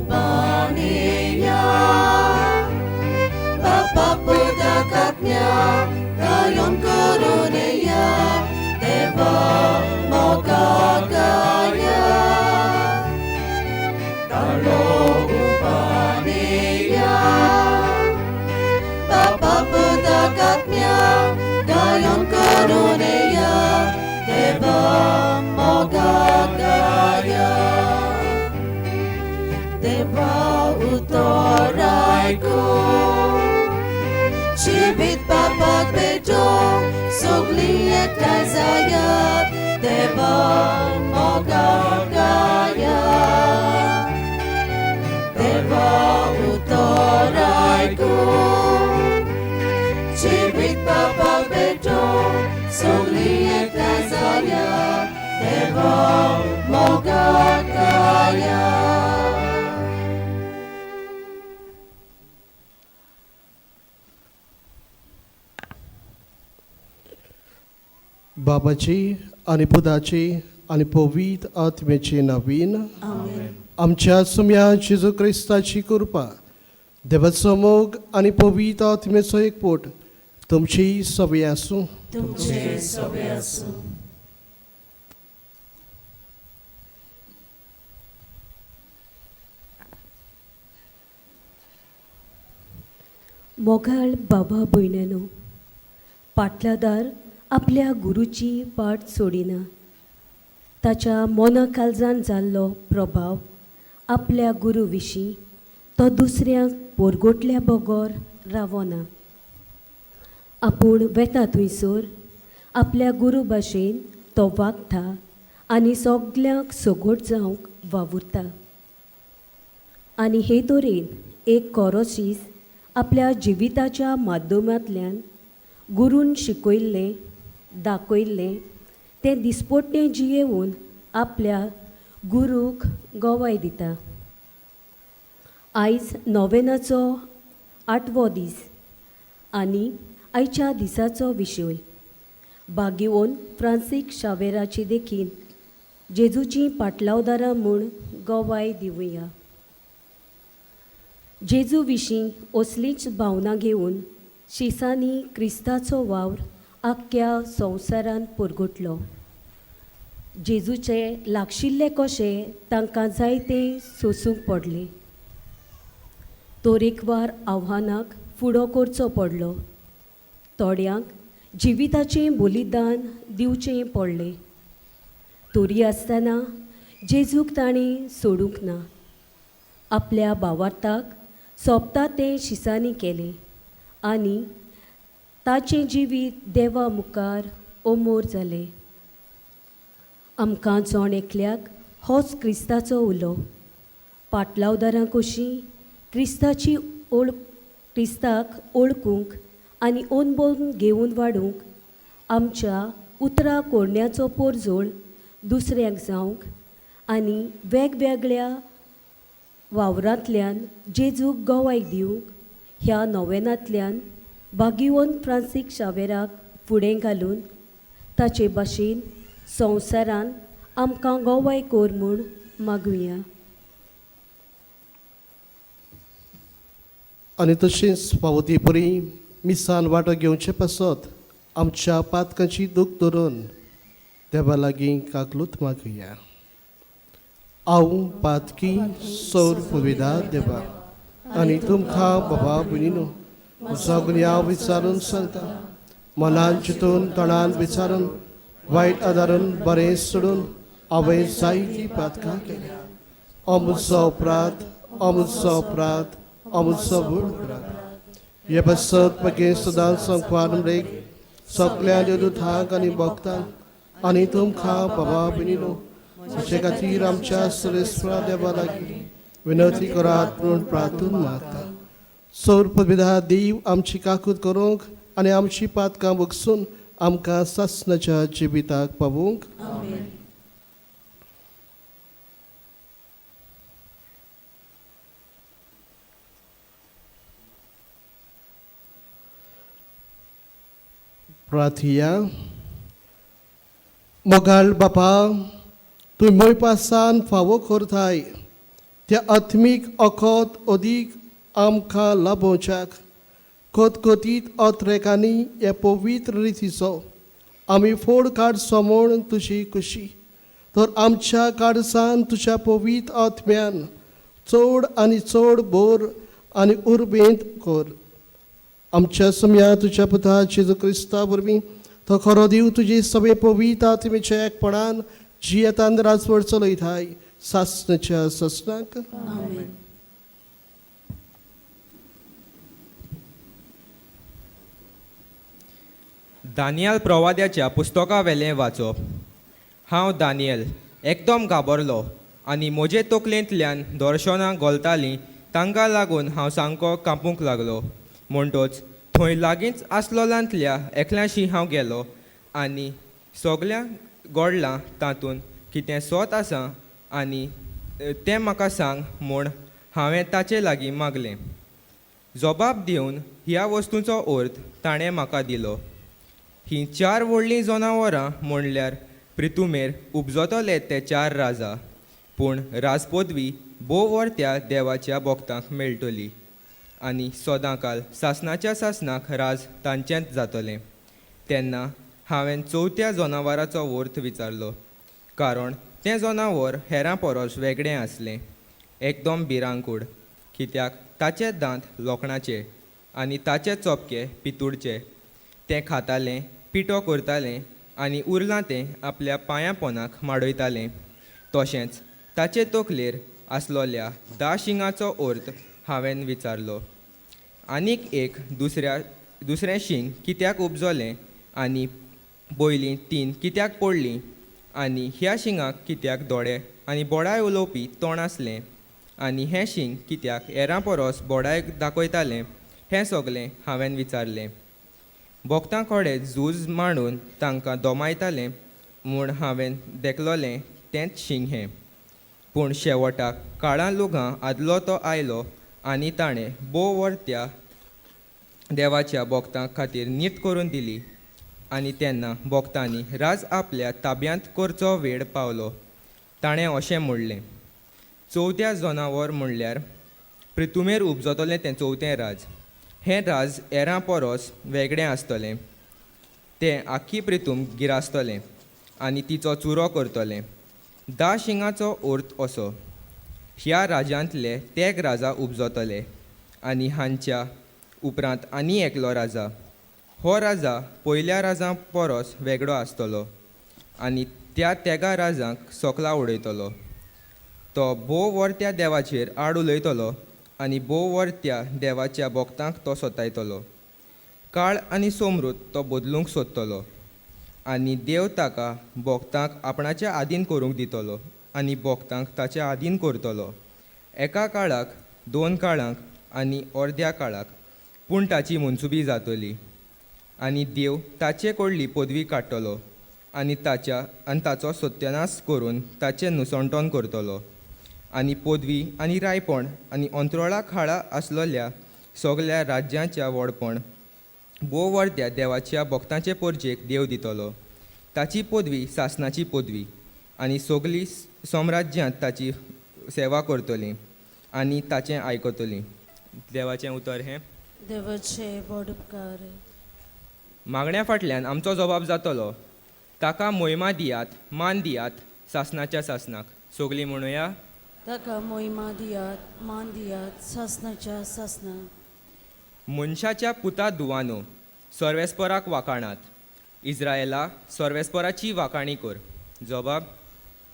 Upanea Bapa pudakatnya Gayon koruneya Deva mogagaya Talo upanea Bapa pudakatnya Gayon koruneya Deva mogagaya Deva utoraiku Chibit papak beto Sugli ekazaya Deva mogagaya Deva utoraiku Chibit papak beto Sugli ekazaya Deva mogagaya. बाबाची आनी पुताची आनी पवित्र आत्म्याची नवीन आमच्या सुम्या जेजू क्रिस्ताची कृपा देवाचो मोग आनी पवित्र आत्म्याचो एकपोट तुमची सवय आसूं. तुमचे सवे आसूं. मोगाळ बाबा भयण्यानो, पाटलादार आपल्या गुरुची पाट सोडिना. ताच्या मोना काळजान जाल्लो प्रभाव आपल्या गुरू विशीं तो दुसऱ्यांक पोरगोटल्या बगर रावना. आपूण वेता थंयसर आपल्या गुरू भाशेन तो वागता आनी सगल्यांक सगोट जावंक वावुरता. आनी हे तरेन एक कोरोशीस आपल्या जिविताच्या माध्यमांतल्यान गुरून शिकयल्लें दाखयल्लें तें दिसपट्टें जियेवन आपल्या गुरूक गवाय दिता. आयज नोवेनाचो आठवो दीस आनी आयच्या दिसाचो विशय बागिवोन फ्रांसीक शावेराची देखीन जेजूची पाटलावदारां म्हूण गवाय दिवया. जेजू विशीं असलीच भावना घेवन शिसांनी क्रिस्ताचो वावर आख्ख्या संवसारांत परगटलो. जेजूचे लागशिल्ले कशे तांकां जायते सोसूंक पडले. तरेकवार आव्हानाक फुडो करचो पडलो. थोड्यांक जिविताचें बलिदान दिवचें पडलें. तरी आसतना जेजूक तांणी सोडूंक ना. आपल्या भावार्थाक सोंपता तें शिसांनी केलें आनी ताचें जिवीत देवा मुखार अमोर जालें. आमकां जण एकल्याक होच क्रिस्ताचो उलो पाटलावदारां कशीं क्रिस्ताची ओळ क्रिस्ताक ओळखूंक आनी अनभोग घेवन वाडूंक आमच्या उतरां कोरण्याचो पोरजोळ दुसऱ्यांक जावंक आनी वेगवेगळ्या वावरांतल्यान जेजूक गवाय दिवंक ह्या नोवेनांतल्यान बागिवोन फ्रांसीक शावेराक फुडें घालून ताचे भाशेन संवसारान आमकां गवाय कर म्हूण मागुया. आनी तशेंच फावो ती बरी मिसान वांटो घेवचे पासत आमच्या पातकांची दूख धरून देवा लागीं काकलूत मागुया. हांव पातकी सौर पुविदा देवा आनी तुमकां बाबा भयणीनो म्हजो गुन्यांव विचारून सांगता. मनान चिंतून तणान विचारून वायट आदारून बरें सोडून हांवें जायतीं पातकां केल्या. अमुचो अपराध, अमुचो अपराध, अमुचो व्हड अपराध. हे पासत म्हगे सदांच संकवार ब्रेक सगल्या दुधाक आनी भक्तांक आनी तुमकां बाबा भयणीनो म्हजे खातीर आमच्या सरेस्वरा देवा लागीं विनंती करात म्हूण प्रार्थून मागता. सौर पदविधा देव आमची काकूत करूंक आनी आमची पातकां बगसून आमकां सासणाच्या जिविताक पावूंक. प्रार्थिया. मोगाळ बापा, तूं मोयपासान फावो करताय त्या आत्मीक अखत अदीक आमकां लाभोवच्याक खतखतीत अत्रेकांनी हे पवित्र रितीचो आमी फोड काडचो म्हूण तुजी खुशी तर आमच्या काळजान तुज्या पवित्र आत्म्यान चड आनी चड बोर आनी उर्बेंत कर. आमच्या समया तुज्या पुता जेजू क्रिस्ता वरवीं तो खरो देव तुजी सगळे पवित्र आत्म्याच्या एकपणान जियेतान राजवट चलयताय सासणाच्या सासणाक. आमेन. दानियल प्रवाद्याच्या पुस्तकावेलें वाचप. हांव दानियल एकदम घाबरलो आनी म्हजे तकलेंतल्यान दर्शनां घोलतालीं तांकां लागून हांव सामको कांपूंक लागलो. म्हणटच थंय लागींच आसलोल्यांतल्या एकल्याशी हांव गेलो आनी सगळ्यां घडलां तातूंत कितें सत आसा आनी तें म्हाका सांग म्हूण हांवें ताचे लागीं मागलें. जबाब दिवन ह्या वस्तूंचो अर्थ ताणें म्हाका दिलो. हीं चार व्हडलीं जनावरां म्हणल्यार प्रितुमेर उपजतले ते चार राजा, पूण राजपदवी भोव वर्त्या देवाच्या भक्तांक मेळटली आनी सदांकाल सासणाच्या सासणाक राज तांचेंच जातलें. तेन्ना हांवें चवथ्या जनावराचो अर्थ विचारलो, कारण तें जनावर हेरां परस वेगळें आसलें, एकदम भिरांकूळ, कित्याक ताचे दांत लोखणाचे आनी ताचे चोपके पितूळचे. तें खातालें, पिठो करतालें आनी उरलां तें आपल्या पांयां पोनाक माडयतालें. तशेंच ताचे तकलेर आसलोल्या धा शिंगाचो अर्थ हांवें विचारलो. आनीक एक दुसरें शींग कित्याक उपजलें आनी पयलीं तीन कित्याक पडलीं आनी ह्या शिंगाक कित्याक दोळे आनी बोडाय उलोवपी तोंड आसलें आनी हें शींग कित्याक हेरां परस बोडाय दाखयतालें, हें सगळें हांवें विचारलें. भक्तां कडेन झूज मांडून तांकां दोमायतालें म्हूण हांवें देखलोलें तेंच शींग हें. पूण शेवटाक काळां लुगां आदलो तो आयलो आनी ताणें भोव वर्त्या देवाच्या भक्तां खातीर नीत करून दिली आनी तेन्ना भक्तांनी राज आपल्या ताब्यांत करचो वेळ पावलो. ताणें अशें म्हणलें, चवथ्या जनावर म्हणल्यार प्रितुमेर उपजतलें तें चवथें राज. हें राज हेरां परस वेगळें आसतलें, तें आख्खी प्रितूम गिरासतलें आनी तिचो चुरो करतलें. धा शिंगाचो अर्थ असो, ह्या राज्यांतले तेग राजा उपजतले आनी हांच्या उपरांत आनी एकलो राजा. हो राजा पयल्या राजां परस वेगळो आसतलो आनी त्या तेगा राजांक सकला उडयतलो. तो भोव वर्त्या देवाचेर आड उलयतलो आनी भोव वर्त्या देवाच्या भक्तांक तो सतायतलो. काळ आनी समृत तो बदलूंक सोदतलो आनी देव ताका भक्तांक आपणाच्या आदीन करूंक दितलो आनी भक्तांक ताच्या आदीन करतलो, एका काळाक, दोन काळांक आनी अर्द्या काळाक, पूण ताची मनसुबी जातली आनी देव ताचे कडली पदवी काडटलो आनी ताच्या आनी ताचो सत्यानाश करून ताचें नुसंटण करतलो आनी पदवी आनी रायपण आनी अंतरोळा खाळा आसलेल्या सगल्या राज्यांच्या व्हडपण भोव वर्त्या देवाच्या भक्तांचे परजेक देव दितलो. ताची पदवी सासणाची पदवी आनी सगळीं साम्राज्यांत ताची सेवा करतली आनी ताचें आयकतली. देवाचें उतर हें. देवाचे व्हड उपकार. मागण्या फाटल्यान आमचो जबाब जातलो. ताका मोहिमा दियात, मान दियात सासणाच्या सासणाक. सगळीं म्हणुया, ताका मोहिमा दियात, मान दियात सासणाच्या सासणाक. मनशाच्या पुता दुवानो, सर्वेस्पराक वाखाणात. इस्रायला, सर्वेस्पराची वाखाणी कर. जबाब,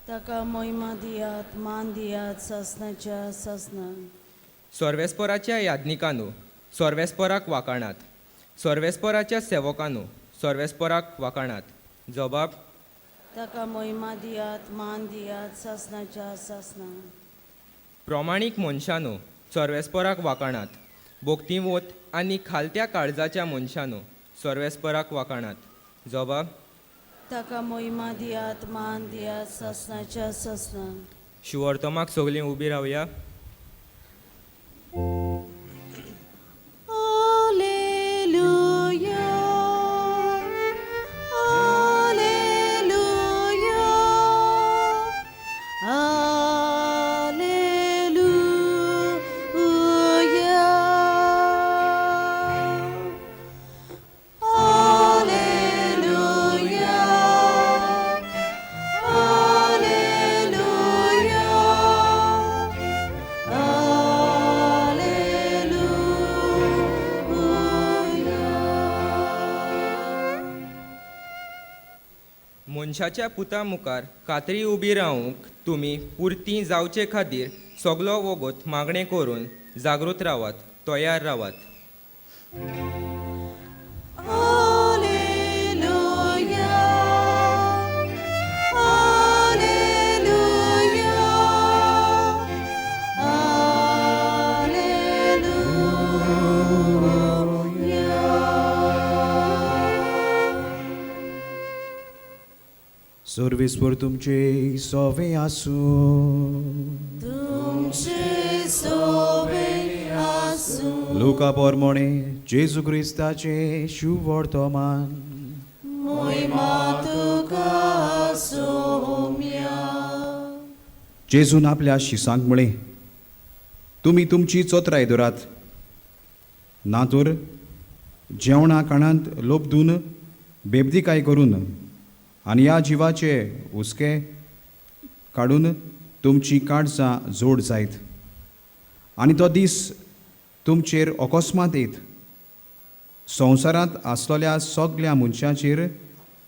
ताका मोहिमा दियात, मान दियात सासणाच्या सासणाक. सर्वेस्पराच्या याज्ञिकानो, सर्वेस्पराक वाखाणात. सर्वेस्पराच्या सेवकानो, सर्वेस्पराक वाखाणात. जबाब, ताका मोहिमा दियात, मान दियात सासणाच्या सासणाक. प्रमाणीक मनशानो, सर्वेस्पराक वाखाणात. भक्तिवंत आनी खालत्या काळजाच्या मनशानो, सर्वेस्पराक वाखाणात. जबाब, ताका मोहिमा दियात, मान दियात सासणाच्या सासणाक. शिवर्तमाक सगळीं उबी रावया. Alleluia, Alleluia, Alleluia. मनशाच्या पुता मुखार कात्री उबी रावंक तुमी पुरती जावचे खातीर सगलो वोगोत मागणें करून जागृत रावात, तयार रावात. सर्वेस्पर तुमचे सोवे आसूं. तुमचे सोवे आसूं. लुका पोरमोणे जेजू क्रिस्ताचे शुवर्तमान. मोहिमा तुका सोम्या. जेजून आपल्या शिसांक म्हळें, तुमी तुमची चोत्राय धरात, ना तर जेवणा खाणांत लोबदून बेबदीकाय करून आनी ह्या जिवाचे हुस्के काडून तुमची काळजां जोड जायत आनी तो दीस तुमचेर अकस्मात येत. संवसारांत आसलेल्या सगल्या मनशांचेर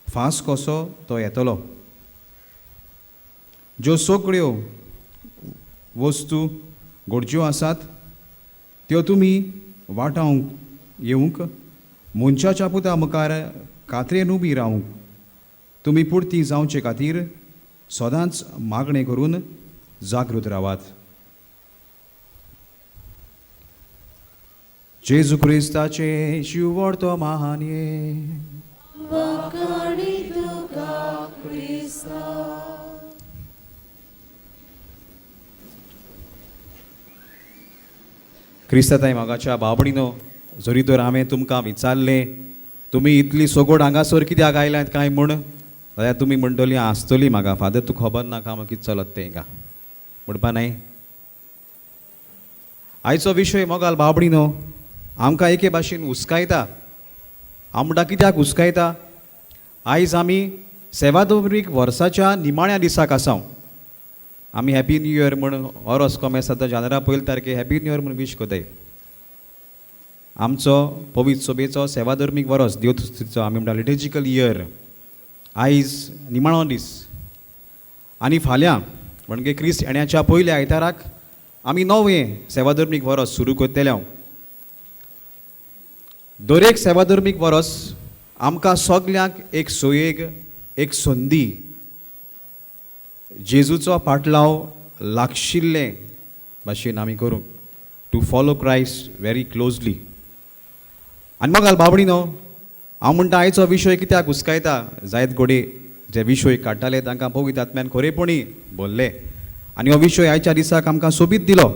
फांस कसो तो येतलो. ज्यो सगळ्यो वस्तू गरज्यो आसात त्यो तुमी वाटावंक येवंक मनशाच्या पुता मुखार कात्रेन उबी रावंक तुमी पुरती जावचे खातीर सदांच मागणें करून जागृत रावात. जेजू क्रिस्ताचे शिववर्तमान. बखाणी तुका क्रिस्ता. क्रिस्ताताय मागाच्या बाबडीनो, जरी तर हांवें तुमकां विचारलें तुमी इतली सगोड हांगासर कित्याक आयल्यात काय म्हूण, जाल्यार तुमी म्हणटली आसतली म्हाका, फादर तूं खबर नाका म्हाका कितें चलत तें हिंगा म्हणपा न्हय. आयचो विशय मोगाल बाबडीनो आमकां एके भाशेन हुस्कायता. हांव म्हणटा कित्याक हुस्कायता? आयज आमी सेवादोरीक वर्साच्या निमाण्या दिसाक आसा. आमी हॅपी न्यू इयर म्हूण ओरोस कोमेस आतां जानेरा 1 तारखे हॅपी न्यू इयर म्हूण वीश कोताय. आमचो पवित्र सोबेचो सेवाधर्मीक वरोस देवतुस्तीचो आमी म्हणटा लिटर्जिकल इयर आयज निमाणो दीस. आनी फाल्यां म्हणजे क्रिस्त येण्याच्या पयल्या आयताराक आमी नवें सेवाधर्मीक वरोस सुरू करतले. दरेक सेवाधर्मीक वरोस आमकां सगल्यांक एक सोयेग, एक संदी जेजूचो पाटलाव लागशिल्ले भाशेन आमी करूंक, to follow Christ very closely. आनी मगाल बाबडीनो, हांव म्हणटा आयचो विशय कित्याक हुस्कायता? जायत घोडे जे विशय काडटाले तांकां पवित्र आत्म्यान खरेपणी बोल्ले आनी हो विशय आयच्या दिसाक आमकां सोबीत दिलो.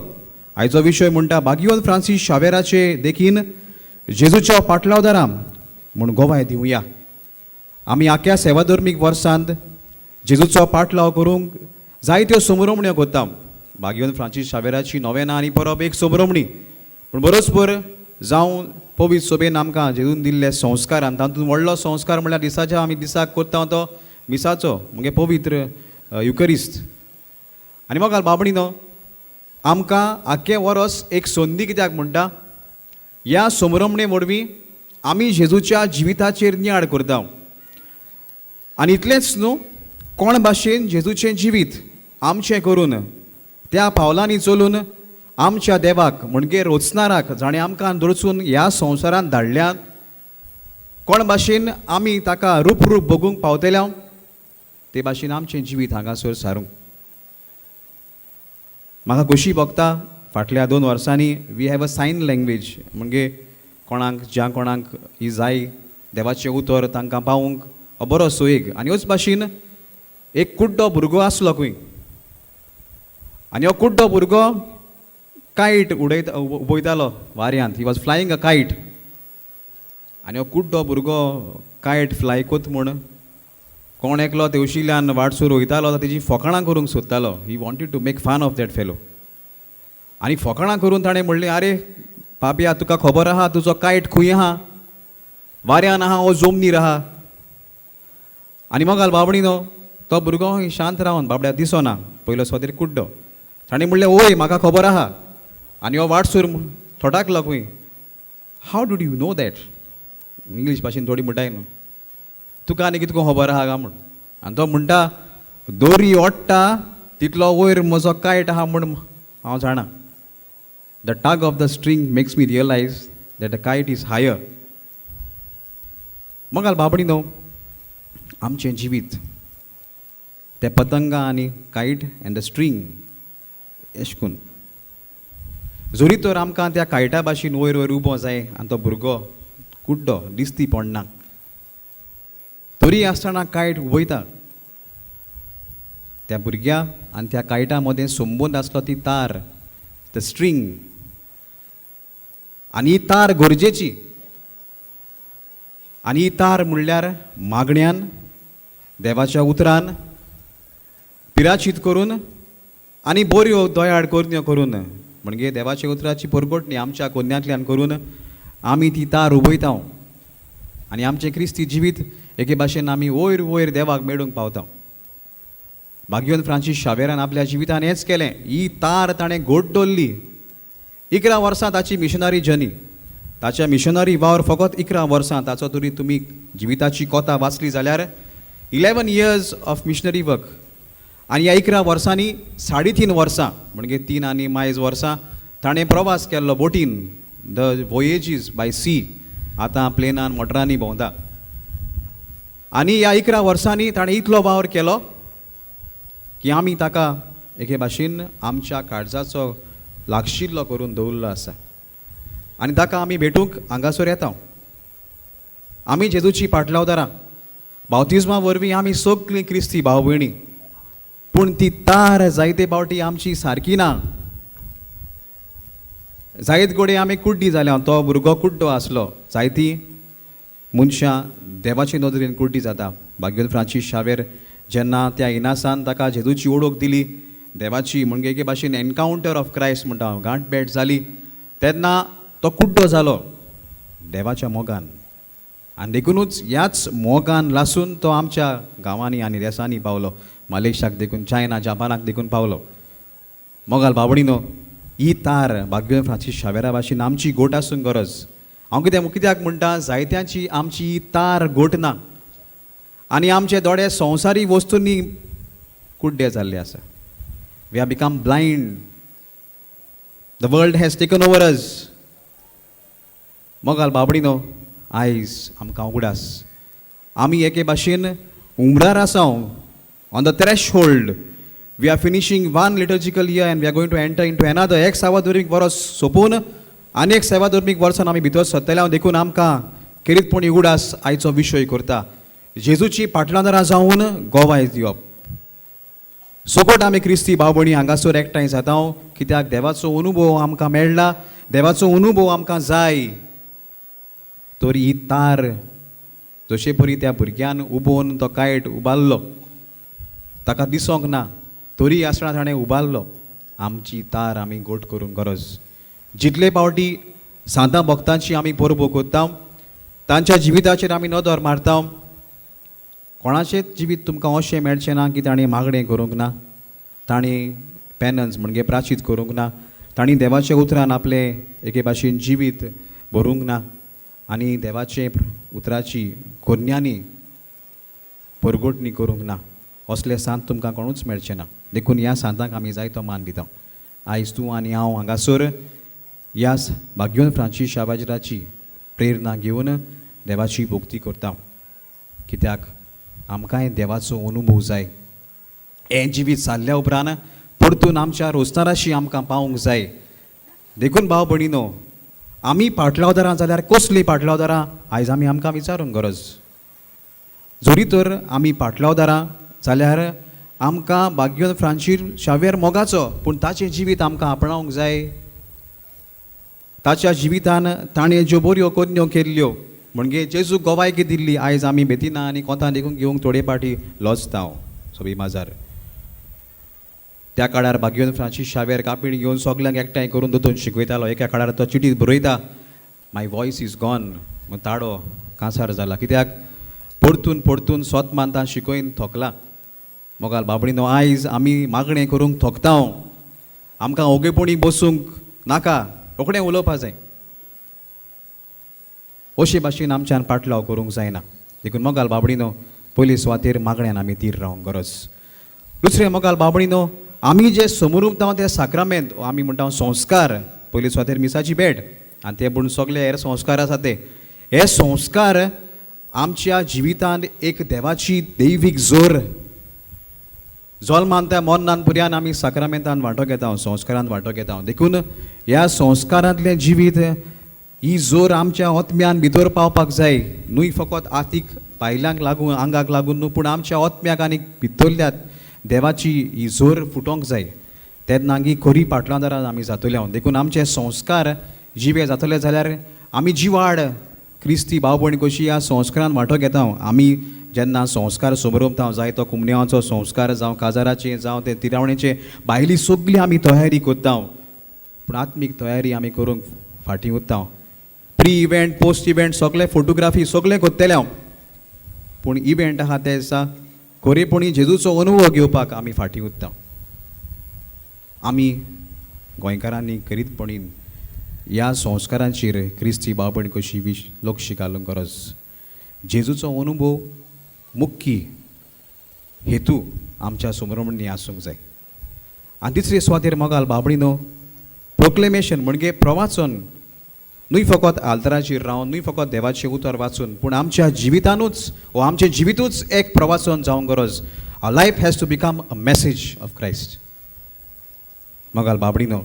आयचो विशय म्हणटा बागियोन फ्रांसीस शावेराचे देखीन जेजूच्या पाटलावदारां म्हूण गोवाय दिवया. आमी आख्या सेवाधर्मीक वर्सांत जेजूचो पाटलाव करूंक जायत्यो समरोमण्यो करता. बागियोन फ्रांसीस शावेराची नोवेना आनी परब एक समरोमणी, पूण बरोबर जावं पवित्र सोबेन आमकां जेजून दिल्ले संस्कार आनी तातूंत व्हडलो संस्कार म्हणल्यार दिसाच्या आमी दिसाक करता तो मिसाचो म्हणजे पवित्र युकरिस्त. आनी मग बाबणी न्हू आमकां आख्खें वरोस एक संदी कित्याक म्हणटा, ह्या समरमणे वरवीं आमी जेजूच्या जिविताचेर नियाळ करता. आनी इतलेंच न्हू, कोण भाशेन जेजूचें जिवीत आमचें करून त्या पावलांनी चलून आमच्या देवाक म्हणजे रोचणाराक जाणें आमकां दर्चून ह्या संवसारांत धाडल्यात, कोण भाशेन आमी ताका रूप रूप बगूंक पावतल्या ते भाशेन आमचें जिवीत हांगासर सारूंक. म्हाका खोशी भोगता फाटल्या 2 वर्सांनी we have a sign language, म्हणजे कोणाक ज्या कोणाक ही जाय देवाचें उतर तांकां पावूंक हो बरो सोयेग. आनी ह्योच भाशेन एक कुड्डो भुरगो आसलो खंय, आनी हो कुड्डो भुरगो कायट उडयता उबयतालो वाऱ्यांत, he was flying a kite. आनी हो कुड्डो भुरगो कायट फ्लाय कोत म्हूण कोण एकलो तेवशिल्यान वाटसूर वयतालो तेजी फकाणां करूंक सोदतालो. He wanted to make fun of that fellow. आनी फकाणां करून ताणें म्हणलें, आरे पापया तुका खबर आहा तुजो कायट खंय आहा, वाऱ्यान आहा वो जमनीर आहा. आनी मगाल बाबडी न्हू तो भुरगो शांत रावन बाबड्या दिसना पयलो सोदेर कुड्डो. ताणें म्हणलें, ओय म्हाका खबर आहा. आनी हो वाटसूर थोटाकलो खंय, how did you know that, English भाशेन थोडी म्हणटाय न्हू, तुका आनी कितको खबर आहा काय म्हूण. आनी तो म्हणटा दोरी ओडटा तितलो वयर म्हजो कायट आहा म्हूण हांव जाणा. The tug of the string makes me realise that the kite is higher. मोगाळ भाव न्हू, आमचें जिवीत ते पतंगा आनी कायट एंड the string एश कोन्न जोरी तर आमकां त्या कायटा भाशेन वयर वयर उबो जाय आनी तो भुरगो कुड्डो दिसती पडना तरी आसतना कायट उबयता. त्या भुरग्या आनी त्या कायटा मदें संबंद आसलो ती तार, the string. आनी ही तार गरजेची. आनी ही तार म्हणल्यार मागण्यान, देवाच्या उतरान पिराचीत करून आनी बऱ्यो दयाळ करण्यो करून, म्हणजे देवाच्या उतराची परगटणी आमच्या कोन्यांतल्यान करून आमी ती तार उबयता आनी आमचें क्रिस्ती जिवीत एके भाशेन आमी वयर वयर देवाक मेळूंक पावता. भाग्योन फ्रांसीस शावेरान आपल्या जिवितान हेंच केलें. ही तार ताणें घट दवरली. 11 वर्सां ताची मिशनरी जर्नी, ताच्या मिशनरी वावर फकत 11 वर्सां ताचो. तरी तुमी जिविताची कोता वाचली जाल्यार 11 years of missionary work. आनी ह्या 11 वर्सांनी 3.5 वर्सां म्हणजे 3 आनी मायज वर्सां ताणें प्रवास केल्लो बोटीन, the voyages bye सी. आतां प्लेनान मोटरांनी भोंवता. आनी ह्या 11 वर्सांनी ताणें इतलो वावर केलो की आमी ताका एके भाशेन आमच्या काळजाचो लागशिल्लो करून दवरलो आसा. आनी ताका आमी भेटूंक हांगासर येता. आमी जेजूची पाटलावदारां, बावतिज्मा वरवीं आमी सगळीं क्रिस्ती भाव भयणी, पूण ती तार जायते फावटी आमची सारकी ना. जायत गोडे आमी कुड्डी जाल्या. तो भुरगो कुड्डो आसलो. जायती मनशां देवाचे नदरेन कुड्डी जाता. भाग्योन फ्रांसीस शावेर जेन्ना त्या इनासान ताका जेजूची ओळख दिली, देवाची म्हणजे एके भाशेन एनकावंटर ऑफ क्रायस्ट म्हणटा, गांठ भेट जाली, तेन्ना तो कुड्डो जालो देवाच्या मोगान. आनी देखुनूच ह्याच मोगान लासून तो आमच्या गांवांनी आनी देसांनी पावलो. मलेशियाक देखून, चायना, जापानाक देखून पावलो. मोगाल बाबडीनो, ही तार भाग्योन फ्रांसीस शावेरा भाशेन आमची गोट आसूंक गरज. हांव कित्याक म्हणटा, जायत्यांची आमची ही तार गोट ना आनी आमचे दोळे संवसारी वस्तूंनी कुड्डे जाल्ले आसा. We are become blind. The world has taken over us. मोगाल बाबडीनो, आयज आमकां उगडास आमी एके भाशेन उमरार आसा, on the threshold. We are finishing one liturgical year and we are going to enter into another. एक सेवाधर्मीक वर्स सोंपून आनी एक सेवाधर्मीक वर्सान आमी भितर सरतले. देखून आमकां खेरीतपणी उगडास आयचो विशय करता, जेजूची पाटलादारां जावन गोवाय दिवप. सोपट आमी क्रिस्ती भाव भयणी हांगासर एकठांय जाता कित्याक देवाचो अनुभव आमकां मेळ्ळा, देवाचो अनुभव आमकां जाय. तर ही तार जशे परी त्या भुरग्यान उबोवन तो कायट उबारलो, ताका दिसोंक ना तरी आसतना ताणें उबारलो. आमची तार आमी गोट करूंक गरज. जितले फावटी सांतां भक्तांची आमी परबो करता, तांच्या जिविताचेर आमी नदर मारता, कोणाचेंच जिवीत तुमकां अशें मेळचें ना की ताणें मागणें करूंक ना, ताणें पेनन्स म्हणजे प्राचीत करूंक ना, तांणी देवाच्या उतरान आपलें एके भाशेन जिवीत भरूंक ना आनी देवाचे उतराची कोन्यांनी परगटणी करूंक ना. असले सांत तुमकां कोणूच मेळचें ना. देखून ह्या सांतांक आमी जायतो मान दिता. आयज तूं आनी हांव हांगासर ह्या भाग्योन फ्रांसीस शाबाजराची प्रेरणा घेवन देवाची भक्ती करता, कित्याक आमकांय देवाचो अनुभव जाय. हें जिवीत सारल्या उपरांत परतून आमच्या रोजताराशी आमकां पावूंक जाय. देखून भाव भयणीनो, आमी पाटलावदारां जाल्यार कसलीं पाटलावदारां आयज आमी आमकां विचारूंक गरज. जरी तर आमी पाटलावदारां जाल्यार आमकां भाग्योन फ्रांसीस शावेर मोगाचो, पूण ताचें जिवीत आमकां आपणावंक जाय. ताच्या जिवितान ताणें ज्यो बऱ्यो करण्यो केल्ल्यो, म्हणजे जेजू गोवायकी दिल्ली, आयज आमी बेतिना आनी कोंतान देखून घेवंक थोडे पाटी लजता सोबी माजार. त्या काळार भाग्योन फ्रांसीस शावेर कापीण घेवन सगल्यांक एकठांय करून दोतोन शिकयतालो. एका काळार तो चिटीत बरयता, my voice is gone, ताडो कांसार जाला, कित्याक परतून परतून स्वत मानता शिकयन थोकला. मोगाल बाबडीनो, आयज आमी मागणें करूंक थोकता. आमकां ओगेपणी बसूंक नाका, रोखडें उलोवपा जाय. अशे भाशेन आमच्यान पाटलाव करूंक जायना. देखून मोगाल बाबडीनो, पयली सुवातेर मागण्यान आमी तीर रावंक गरज. दुसरें मोगाल बाबणीनो, आमी जे समोर ते साक्रामेंत आमी म्हणटा संस्कार, पयली सुवातेर मिसाची भेट आनी ते पूण सगळे हेर संस्कार आसा ते, हे संस्कार आमच्या जिवितांत एक देवाची दैवीक जोर जल्मान त्या मोन्नान पुर्यान आमी साक्रामेंतान वांटो घेता, संस्कारान वांटो घेता. देखून ह्या संस्कारांतलें जिवीत ही जोर आमच्या आत्म्यान भितर पावपाक जाय, न्हय फकत आतीक भायल्यांक लागून आंगाक लागून न्हू, पूण आमच्या आत्म्याक आनी भितरल्या देवाची ही जोर फुटोंक जाय. तेन्ना ही खरी पाटलादारां आमी जातले. देखून आमचे संस्कार जिवे जातले जाल्यार आमी जिवाड क्रिस्ती भाव भयण कशी ह्या संस्कारान वांटो घेता. आमी जेन्ना संस्कार समरोपता, जाय तो कुमन्यांचो संस्कार जावं काजाराचे जावं ते तिरावणेचे, भायली सगळी आमी तयारी करता, पूण आत्मीक तयारी आमी करूंक फाटीं उरता. प्री इव्हेंट पोस्ट इव्हेंट सगळे फोटोग्राफी सगळें करतले हांव, पूण इव्हेंट आहा ते दिसा खरेपणी जेजूचो अनुभव घेवपाक आमी फाटीं उरता. आमी गोंयकारांनी खरीतपणी ह्या संस्कारांचेर क्रिस्ती भाव भयण कशी लक्ष घालूंक गरज. जेजूचो अनुभव मुख्य हेतू आमच्या समोरमणी आसूंक जाय. आनी तिसरे सुवातेर मोगाल बाबणीनो, प्रोक्लेमेशन म्हणजे प्रवाचन, न्हय फकत आल्तराचेर रावन, न्हय फकत देवाचें उतर वाचून, पूण आमच्या जिवितानूच वो आमचें जिवितूच एक प्रवाचन जावंक गरज. Our life has to become a message of Christ. मोगाल बाबडीनो,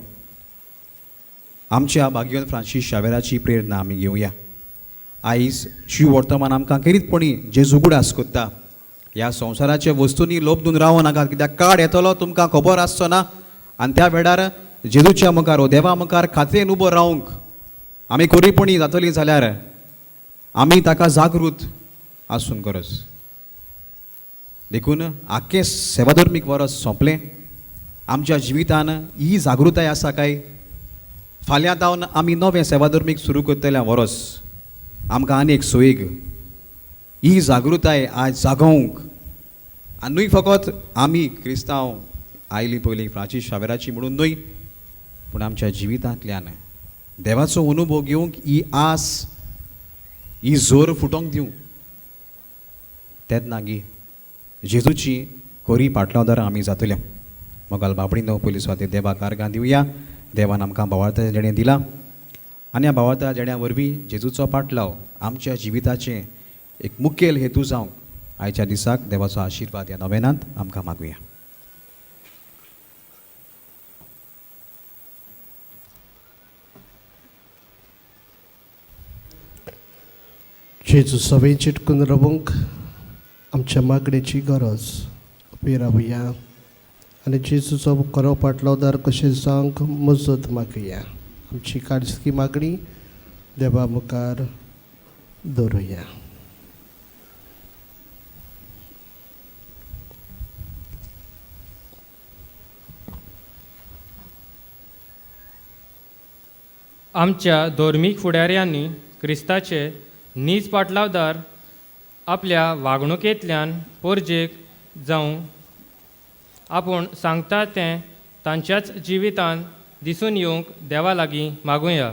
आमच्या बागियोन फ्रांसीस शावेराची प्रेरणा आमी घेवया. आयज शिव वर्तमान आमकां खेरीतपणी जेजू उगडास कोत्ता. ह्या संवसाराच्या वस्तूंनी लोबदून रावो नाका, कित्याक काळ येतलो तुमकां खबर आसचो ना, आनी त्या वेळार जेजूच्या मुखार वो देवा मुखार खात्रेन उबो रावंक आमी खरीपणी जातली जाल्यार आमी ताका जागृत आसूंक गरज. देखून आख्खें सेवाधर्मीक वरस सोंपलें, आमच्या जिवितान ही जागृताय आसा काय? फाल्यां जावन आमी नवें सेवाधर्मीक सुरू करतले वरस, आमकां आनी एक सोयीग ही जागृताय आज जागोवंक. आनी न्हय फकत आमी क्रिस्तांव आयलीं पयलीं फ्रांसीस शावेराची म्हणून न्हय, पूण आमच्या जिवितांतल्यान देवाचो अनुभव घेवंक ही आस ही जोर फुटोवंक दिवंक, तेन्ना गी जेजूची कोरी पाटलावदारां आमी जातले. मोगाल बाबडीनो, पयली सुवातेर देवाक आर्गां दिवया. देवान आमकां भावार्थ जेणें दिला आनी ह्या भावार्था जेण्या वरवीं जेजूचो पाटलाव आमच्या जिविताचें एक मुखेल हेतू जावंक आयच्या दिसाक देवाचो आशिर्वाद ह्या नवेनांत आमकां मागुया. जेजू सवय चिटकून रावंक आमच्या मागणेची गरज उबी रावया आनी जेजूचो खरो पाटलावदार कशें जावंक मजत मागया. आमची काळजी मागणी देवा मुखार दवरुया. आमच्या धर्मीक फुडाऱ्यांनी क्रिस्ताचे नीज पाटलावदार आपल्या वागणुकेंतल्यान पोरजेक जावं आपूण सांगता तें तांच्याच जिवितान दिसून येवंक देवा लागीं मागुया.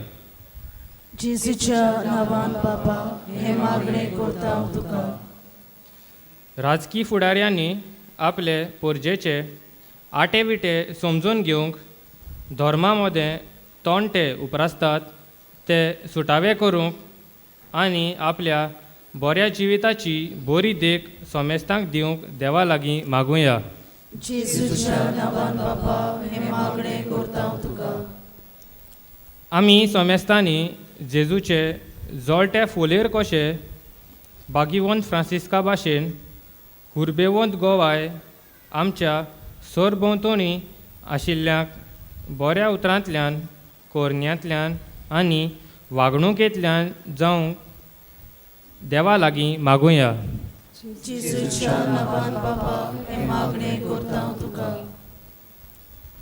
जेजूच्या नांवान बाबा हें मागणें करता हांव तुका. राजकी फुडाऱ्यांनी आपले पोरजेचे आटे विटे समजून घेवंक धर्मा मदें तोंडटे उपरासतात ते सुटावे करूंक आनी आपल्या बऱ्या जिविताची बरी देख समेस्तांक दिवंक देवा लागीं मागुया. जेजूच्या नांवान बाबा हें मागणें करता हांव तुका. आमी समेस्तांनी जेजूचे जळटे फोलेर कशे बागिवंत फ्रांसिस्का भाशेन हुर्बेवंत गोवाय आमच्या सरभोंवतणी आशिल्ल्यांक बऱ्या उतरांतल्यान कोरण्यांतल्यान आनी वागणुकेंतल्यान जावंक देवा लागीं मागुया. जेजूच्या नांवान बाबा हें मागणें करता हांव तुका.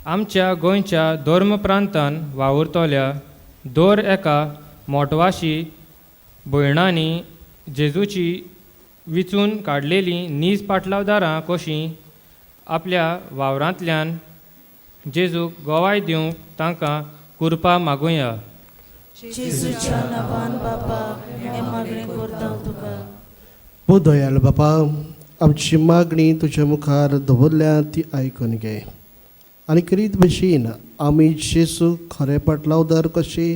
आमच्या गोंयच्या धर्म प्रांतान वावुरतल्या दर एका मोटवाशी भयणांनी जेजूची विचून काडलेलीं नीज पाटलावदारां कशीं आपल्या वावरांतल्यान जेजूक गोवाय दिवंक तांकां कुरपा मागुया. जेजूच्या नांवान बाबा हें मागणें करता हांव तुका. ओ दयाळ बाबा, आमची मागणी तुज्या मुखार दवरल्या ती आयकून घे आनी करीत भशेन आमी जेजू खरें पाटलावदार कशें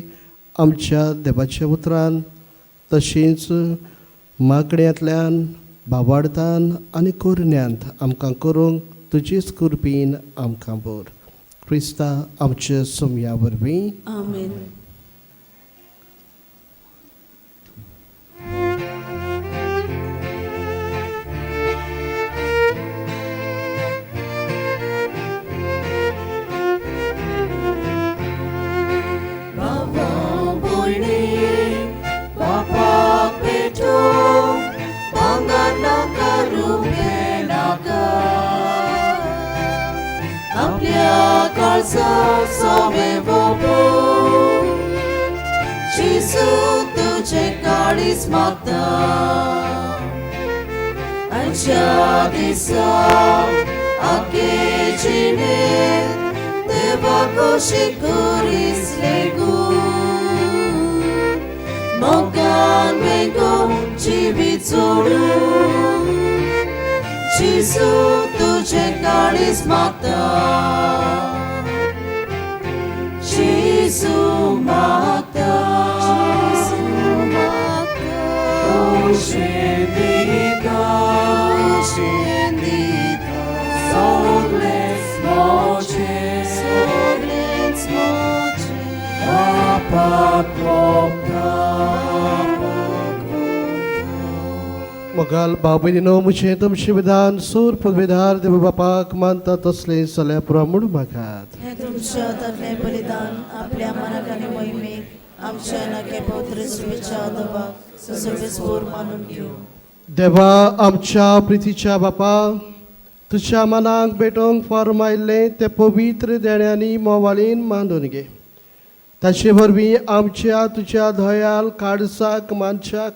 आमच्या देवाच्या उतरान तशेंच मागण्यांतल्यान भावार्थान आनी कोरण्यांत आमकां करूंक तुजीच कृपेन आमकां बोर क्रिस्ता आमच्या सोमया वरवीं. आमेन. जेजू तुझे काळीज मागता आयच्या दिसा आखे जिणेंत देवा कशी करीस लेगून मोगान बेगो जिवीत जोडून जेजू तुझे काळीज मागता जेजू मागता जेजू मागता खोशेन दिता खोशेन दिता सगळेंच म्हजें सगळेंच म्हजें बापाक ओंपता. मोगाल भाव भयणीनो म्हजें तुमचें विधान सूर पदवेदार देव बापाक मानता तसलें जाल्यार पुरो म्हूण मागात. हें तुमच्या हातांतलें बलिदान आपल्या मनाक आनी मोहिमेक आमच्या नाके पवित्र सुवेच्या देवाक सर्वेस्पोर मानून घेवं. देवा आमच्या प्रितीच्या बापा तुज्या मनाक भेटोवंक फॉर्मायल्लें तें पवित्र देण्यांनी मोवाळीन मानून घे. ताचे वरवीं आमच्या तुज्या दयाल काळजाक मानशाक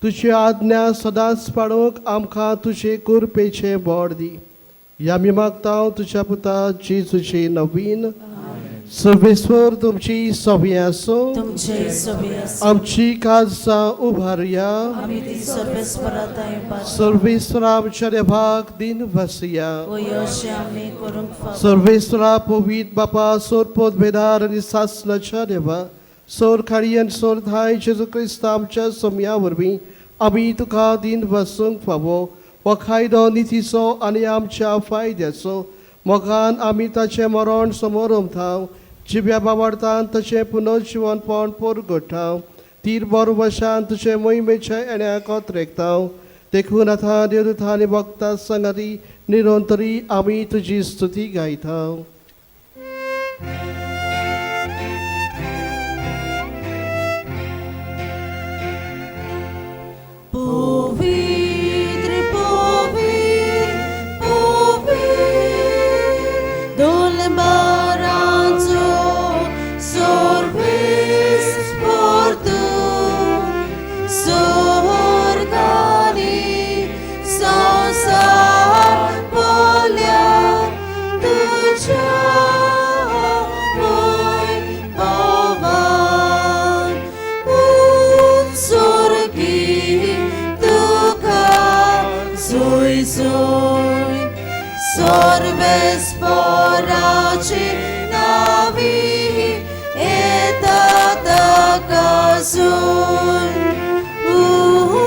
तुजी आज्ञा सदांच पाळूंक आमकां तुजे कृपेचें बोड दी. ह्या आमी मागता तुज्या पुता जेजूची नवीन सर्वेस्वर तुमची सवी आसूं. तुमचे सवी आसूं. आमची काळजां उबारुया. आमी ती सर्वेस्वरा थंय पावता. सर्वेस्वरा आमच्या देवाक दिन वसया. वय अशें आमी करूंक फावो. सर्वेस्वरा पवीत बापा सोरपोत बेदार आनी सासणाच्या देवा सोर खाडी आनी सोर धाय जेजू क्रिस्त आमच्या सोमया वरवीं आमी तुका दिन वसूंक फावो हो कायदो नितीचो आनी आमच्या फायद्याचो मोगान आमी ताचें मरण समोर उमथाव जिव्या बावडतान तशें पुनर्जिवनपण पोरगोठाव तीर बोर वशान तुजे मोहिमेच्या येण्याक ओतरेकताव देखून आतां देवदूतां आनी भक्तां सांगाती निरंतरी आमी तुजी स्तुती गायताव. पवित्र पवित्र पवित्र दोलबारांचो सर्वेस्पोर तूं स्वर्गानी संवसार भरल्या तुज्या वैभवान. उत्सर्गी तुका जोय जोय सर्वेस्पोराची नावी येता ताका जोय.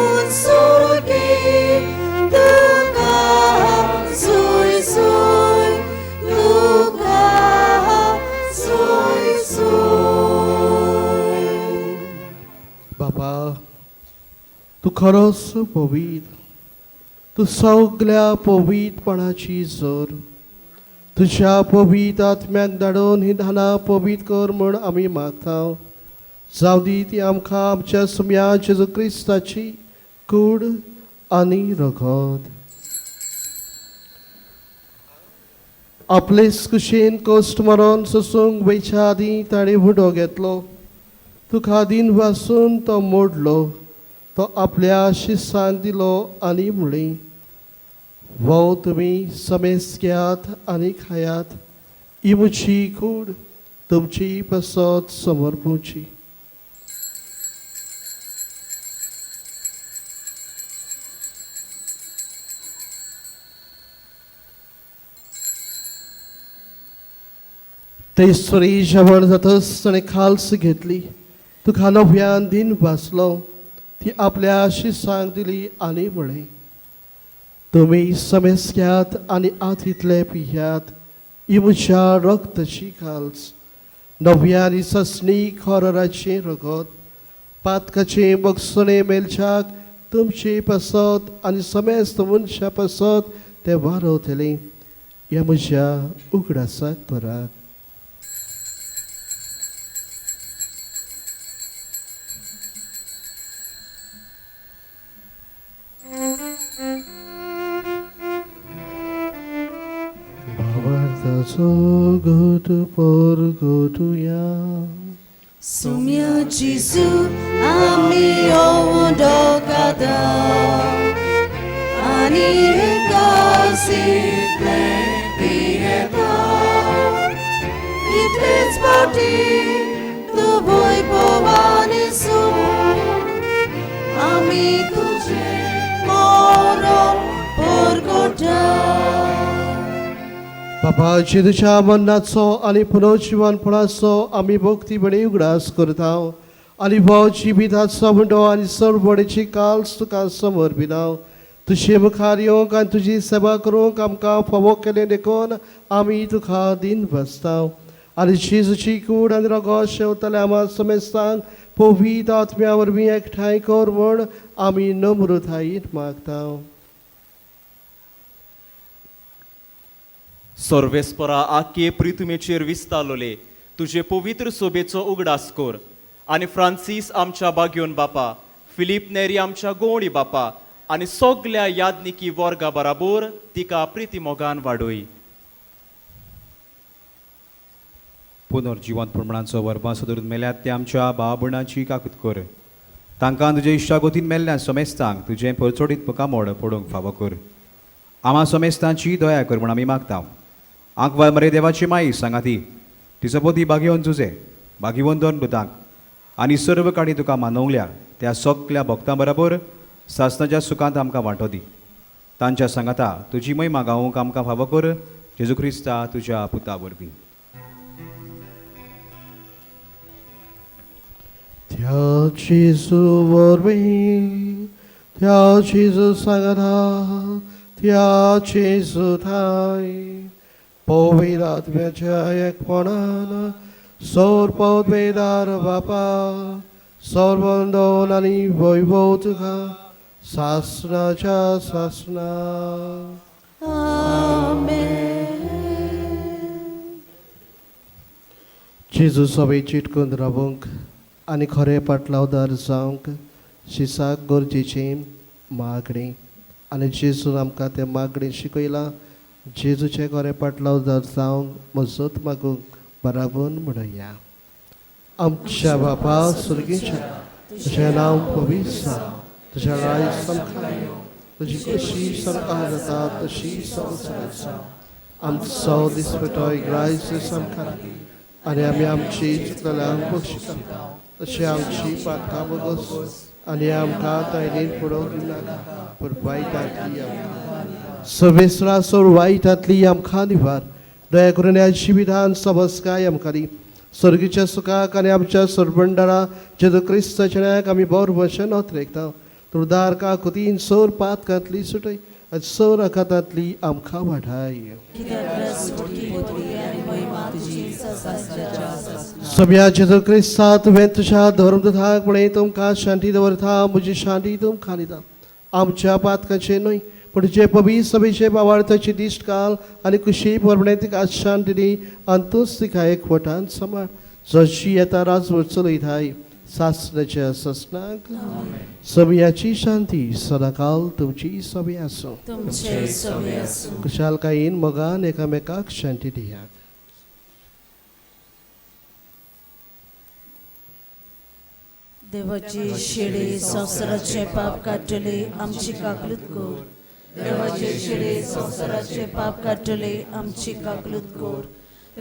उत्सर्गी तुका जोय जोय तुका जोय जोय. बाबा तूं खरोच पवीत तूं सगल्या पवीतपणाची जोर तुज्या पवीत आत्म्याक धाडून ही दानां पवीत कर म्हूण आमी मागता. जावं दी ती आमकां आमच्या सुम्या जेजू क्रिस्ताची कूड आनी रगत. आपलेच कुशीन कश्ट मरण सोसूंक वयच्या आदीं ताणें उडो घेतलो. तुका दिन वासून तो मोडलो तो आपल्या शिसांक दिलो आनी म्हणलें वो तुमी समेस घेयात आनी खायात ही म्हजी कूड तुमची पासत समर्पुची. तेसरी जेवण जातच ताणें खाल्स घेतली, तुका नव्यान दिन भासलो, ती आपल्या शिसांक दिली आनी म्हळें, तुमी समेस्क्यात आनी आतीतले पियात, ही म्हज्या रक्ताची खाल्स, नव्या आनी ससणी खोराचें रगत, पातकाचें बगसणें मेलच्याक तुमचे पासत आनी समेस्त मनशा पासत तें वारवतलें. ह्या म्हज्या उगडासाक करात. भावार्थाचो घट परगटुया. Sumya Jesu ami ondokada ani ekasitle pieta itles parti tu voi povani su ami tuje moron porgota. बाबा जेजूच्या मरणाचो आनी पुनर्जिवनपणाचो आमी भक्तीपणी उगडास करता आनी भाव जिविताचो मुंडो आनी सरबडेची काल्स तुका समर्पिता. तुजे मुखार येवंक आनी तुजी सेवा करूंक आमकां फावो केलें देखून आमी तुका दिन बसता. आनी जेजूची कूड आनी रगत शेवतल्या आमा समेस्तांक पवित्र आत्म्या वरवीं एकठांय कर म्हूण आमी नम्रतायेन मागता. सर्वेस्परा आखे प्रितुमेचेर विस्तारलोले तुजे पवित्र सोबेचो उगडास कर आनी फ्रांसीस आमच्या बागयोन बापा, फिलीप नेरी आमच्या गोवणी बापा आनी सगल्या यादनिकी वर्गा बराबर तिका प्रिती मोगान वाडोय. पुनर्जिवंत प्रमाणाचो वर्बां सदरून मेल्यात ते आमच्या भाव भयणांची काकूत कर. तांकां तुजे इश्टागोतीन मेल्ल्या समेस्तांक तुजें परचोडीत मुखामोड पडूंक फावो कर. आमा समेस्तांची दया कर म्हूण आमी मागता. आंकवार मरे देवाची माई सांगाती तिचो पोती बागेवन तुजें बागेवन दोन भुतांक आनी सर्व काणी तुका मानवल्या त्या सगल्या भक्तां बराबर सासनाच्या सुखांत आमकां वांटो दी. तांच्या सांगाता तुजी महिमा गावूंक आमकां फावो कर जेजू क्रिस्ता तुज्या पुता वरवीं. त्या जेजू वरवीं, त्या जेजू सांगाता, त्या जेजू ठांय पवित्र आत्म्याच्या एकपणान सर्वपदवेदार बापा सर्वंदन आनी वैभव तुका सासणाच्या सासणा. आमेन. जेजू सभे चिटकून रावूंक आनी खरें पाटलावदार जावंक शिसाक गरजेचें मागणें आनी जेजून आमकां तें मागणें शिकयलां. जेजूचें खरें पाटलावदार जावंक मजत मागूंक बराबर म्हणया. आमच्या बापा स्वर्गीच्या, तुजें नांव पवित्र जावं, तुजें राज्य सामकार येवं, तुजी कशी सरकार जाता तशी संवसारांत जावं. आमचो दिसपटो राज्य सामकार आनी आमी आमची चुकतल्यांक बक्षिता तशी आमची पातकां बगस आनी आमकां तायनेन पडोवंक दिनाका, पूण वायटांतली आमकां सवेसरा सोड वायटांतली आमकां निवार. दया करून ह्या जिवितान समजकाय आमकां दी. सर्गीच्या सुखाक आनी आमच्या सरबंडारा जेजू क्रिस्ताच्या न्यायाक आमी बरो भशेन नोतरेकता. तूं दार काकुतीन सोर पातकांतली सुटय आनी सोर आखातांतली आमकां वाठाय. सगळ्या जेजू क्रिस्ता तुवें तुज्या धर्मदूताक म्हळें, तुमकां शांती दवरता, म्हजी शांती तुमकां दिता. आमच्या पातकाचें न्हय पूण जे पवित्र सभेचे बावार्थाची दिश्ट घाल आनी कुशी परमणे तिका शांती दी आनी तूंच तिका एकवटान सांबाळ, जशी येता राजवट चलयताय सासणाच्या सासणाक. सगळ्याची शांती सदाकाल तुमची सगळी आसूं. खुशालकायेन मोगान एकामेकाक शांती दियात. देवाची शेळी संवसाराचे पाप काडटले आमची काकलूत कर. देवाचे शेळी संवसाराचे पाप काडटले आमची काकलूत कर.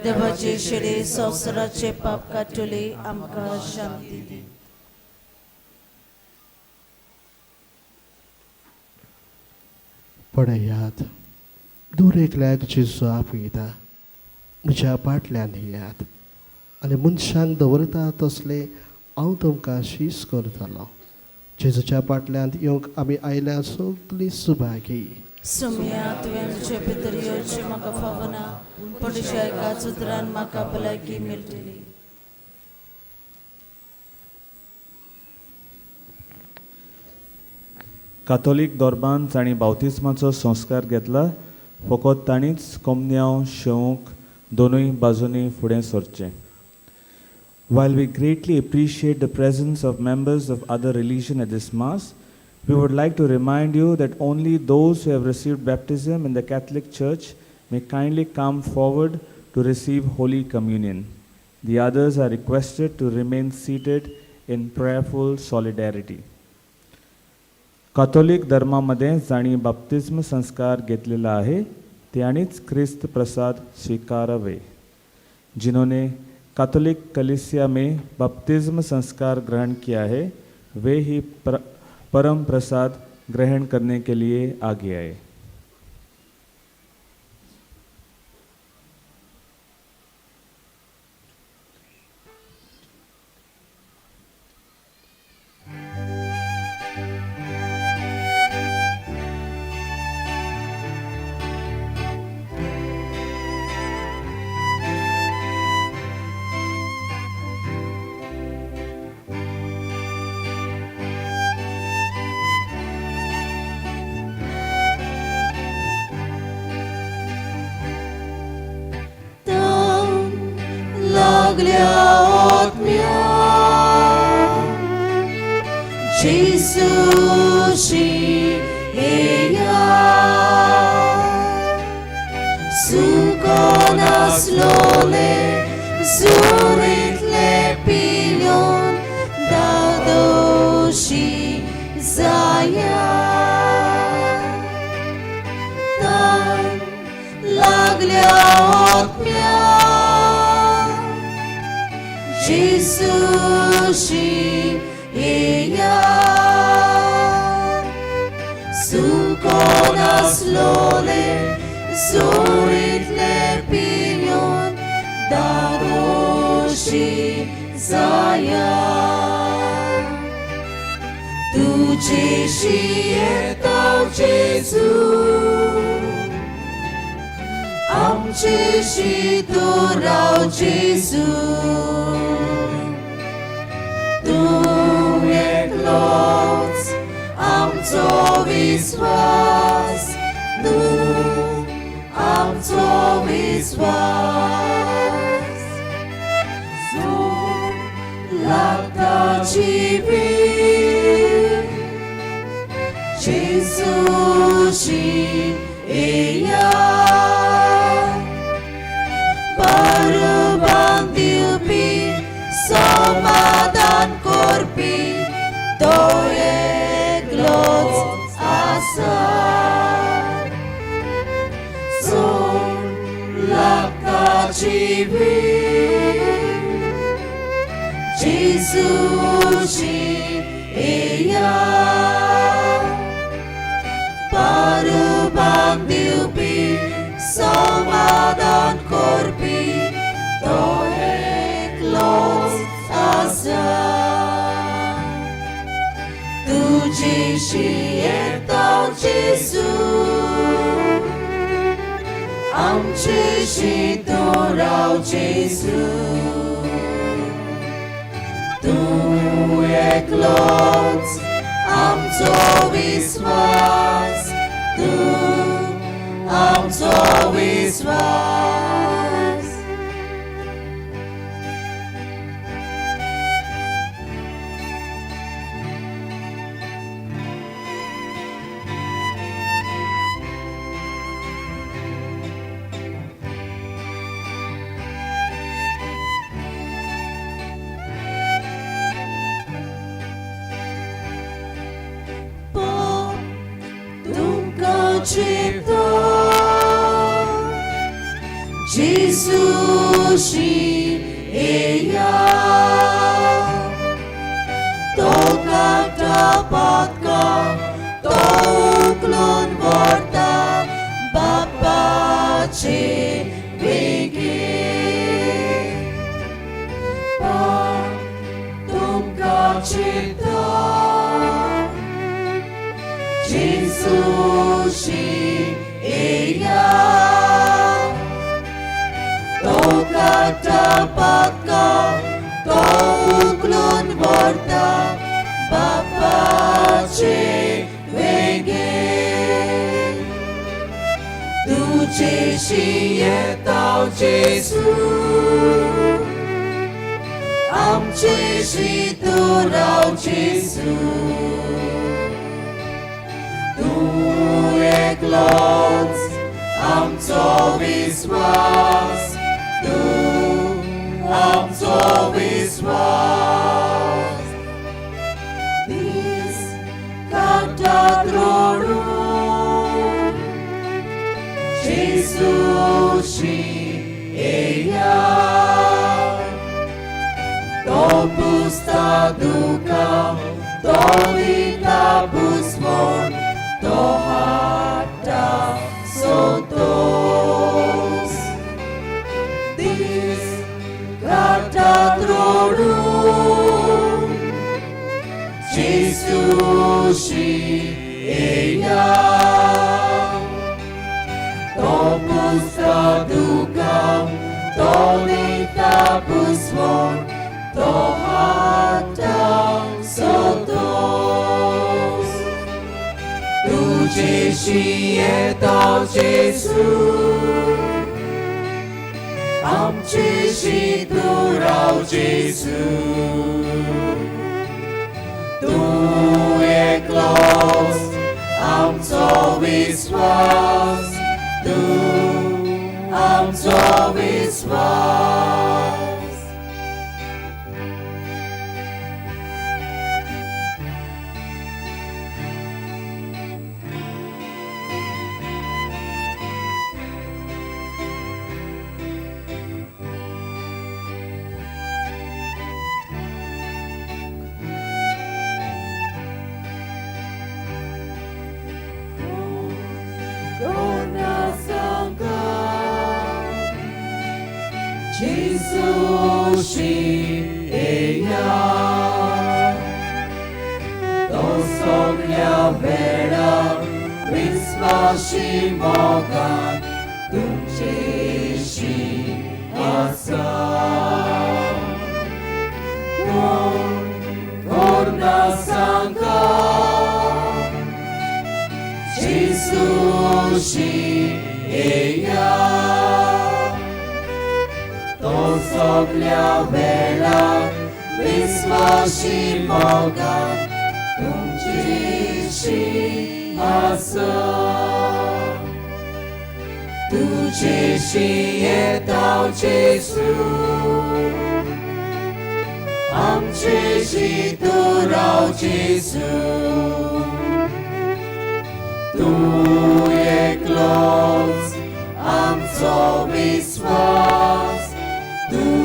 देवाचे शेळी संवसाराचे पाप काडटले आमकां शांती दी. पळयात, दर एकल्याक जेजू आपयता, म्हज्या पाटल्यान येयात आनी मनशांक दवरता तसले हांव तुमकां शीस करतलो. जेजूच्या पाटल्यांत येवंक आमी आयल्या सगळीं सुभागी. सोम्या, तुवें आमचे भितर येवचें म्हाका फावना, पूण तुज्या एकाच उतरान म्हाका भलायकी मेळटली. कातोलीक धर्मान जांणी बावतिस्माचो संस्कार घेतला फकत तांणीच कोमन्यांव शेवंक दोनूय बाजूंनी फुडें सरचें. While we greatly appreciate the presence of members of other religion at this Mass, we would like to remind you that only those who have received baptism in the Catholic Church may kindly come forward to receive Holy Communion. The others are requested to remain seated in prayerful solidarity. Catholic धर्मामध्ये जांणी बाप्तिस्म संस्कार घेतलेला आहे त्यांनीच क्रिस्त प्रसाद स्वीकारावे. जिन्होंने Catholic कलीसिया में बपतिस्म संस्कार ग्रहण किया है वे ही परम प्रसाद ग्रहण करने के लिए आगे आए. Bapache begin. चिंता जेजूशी येया तो काडटा पातकां तो उखलून व्हरता बापाचे वेंगेंत तुजेशी येता जेजू आमचेशी तूं राव जेजू तूं एकलोच आमचो विस्वास तूं आमचो विस्वास दीस काडटात रडून जेजूशी येया तो पुसता दुकां तो दिता बुजवण तो हाडटा संतोस दीस काडटात रडून जेजूशी येया तो पुसता दुकां तो दिता बुजवण तो हाडटा संतोस तुजेशी येता जेजू आमचेशी तूं राव जेजू तूं एकलोच आमचो विस्वास तूं आमचो विस्वास. जेजूशी येया तो सगल्या वेळार विस्वाशी मोगान तुमचेशी आसा कोण कोणा सांगा जेजूशी येया तो सगल्या वेळार विस्वाशी मोगान तुमचेशी आसा तुजेशी येता जेजू आमचेशी तूं राव जेजू तूं एकलोच आमचो विस्वास तूं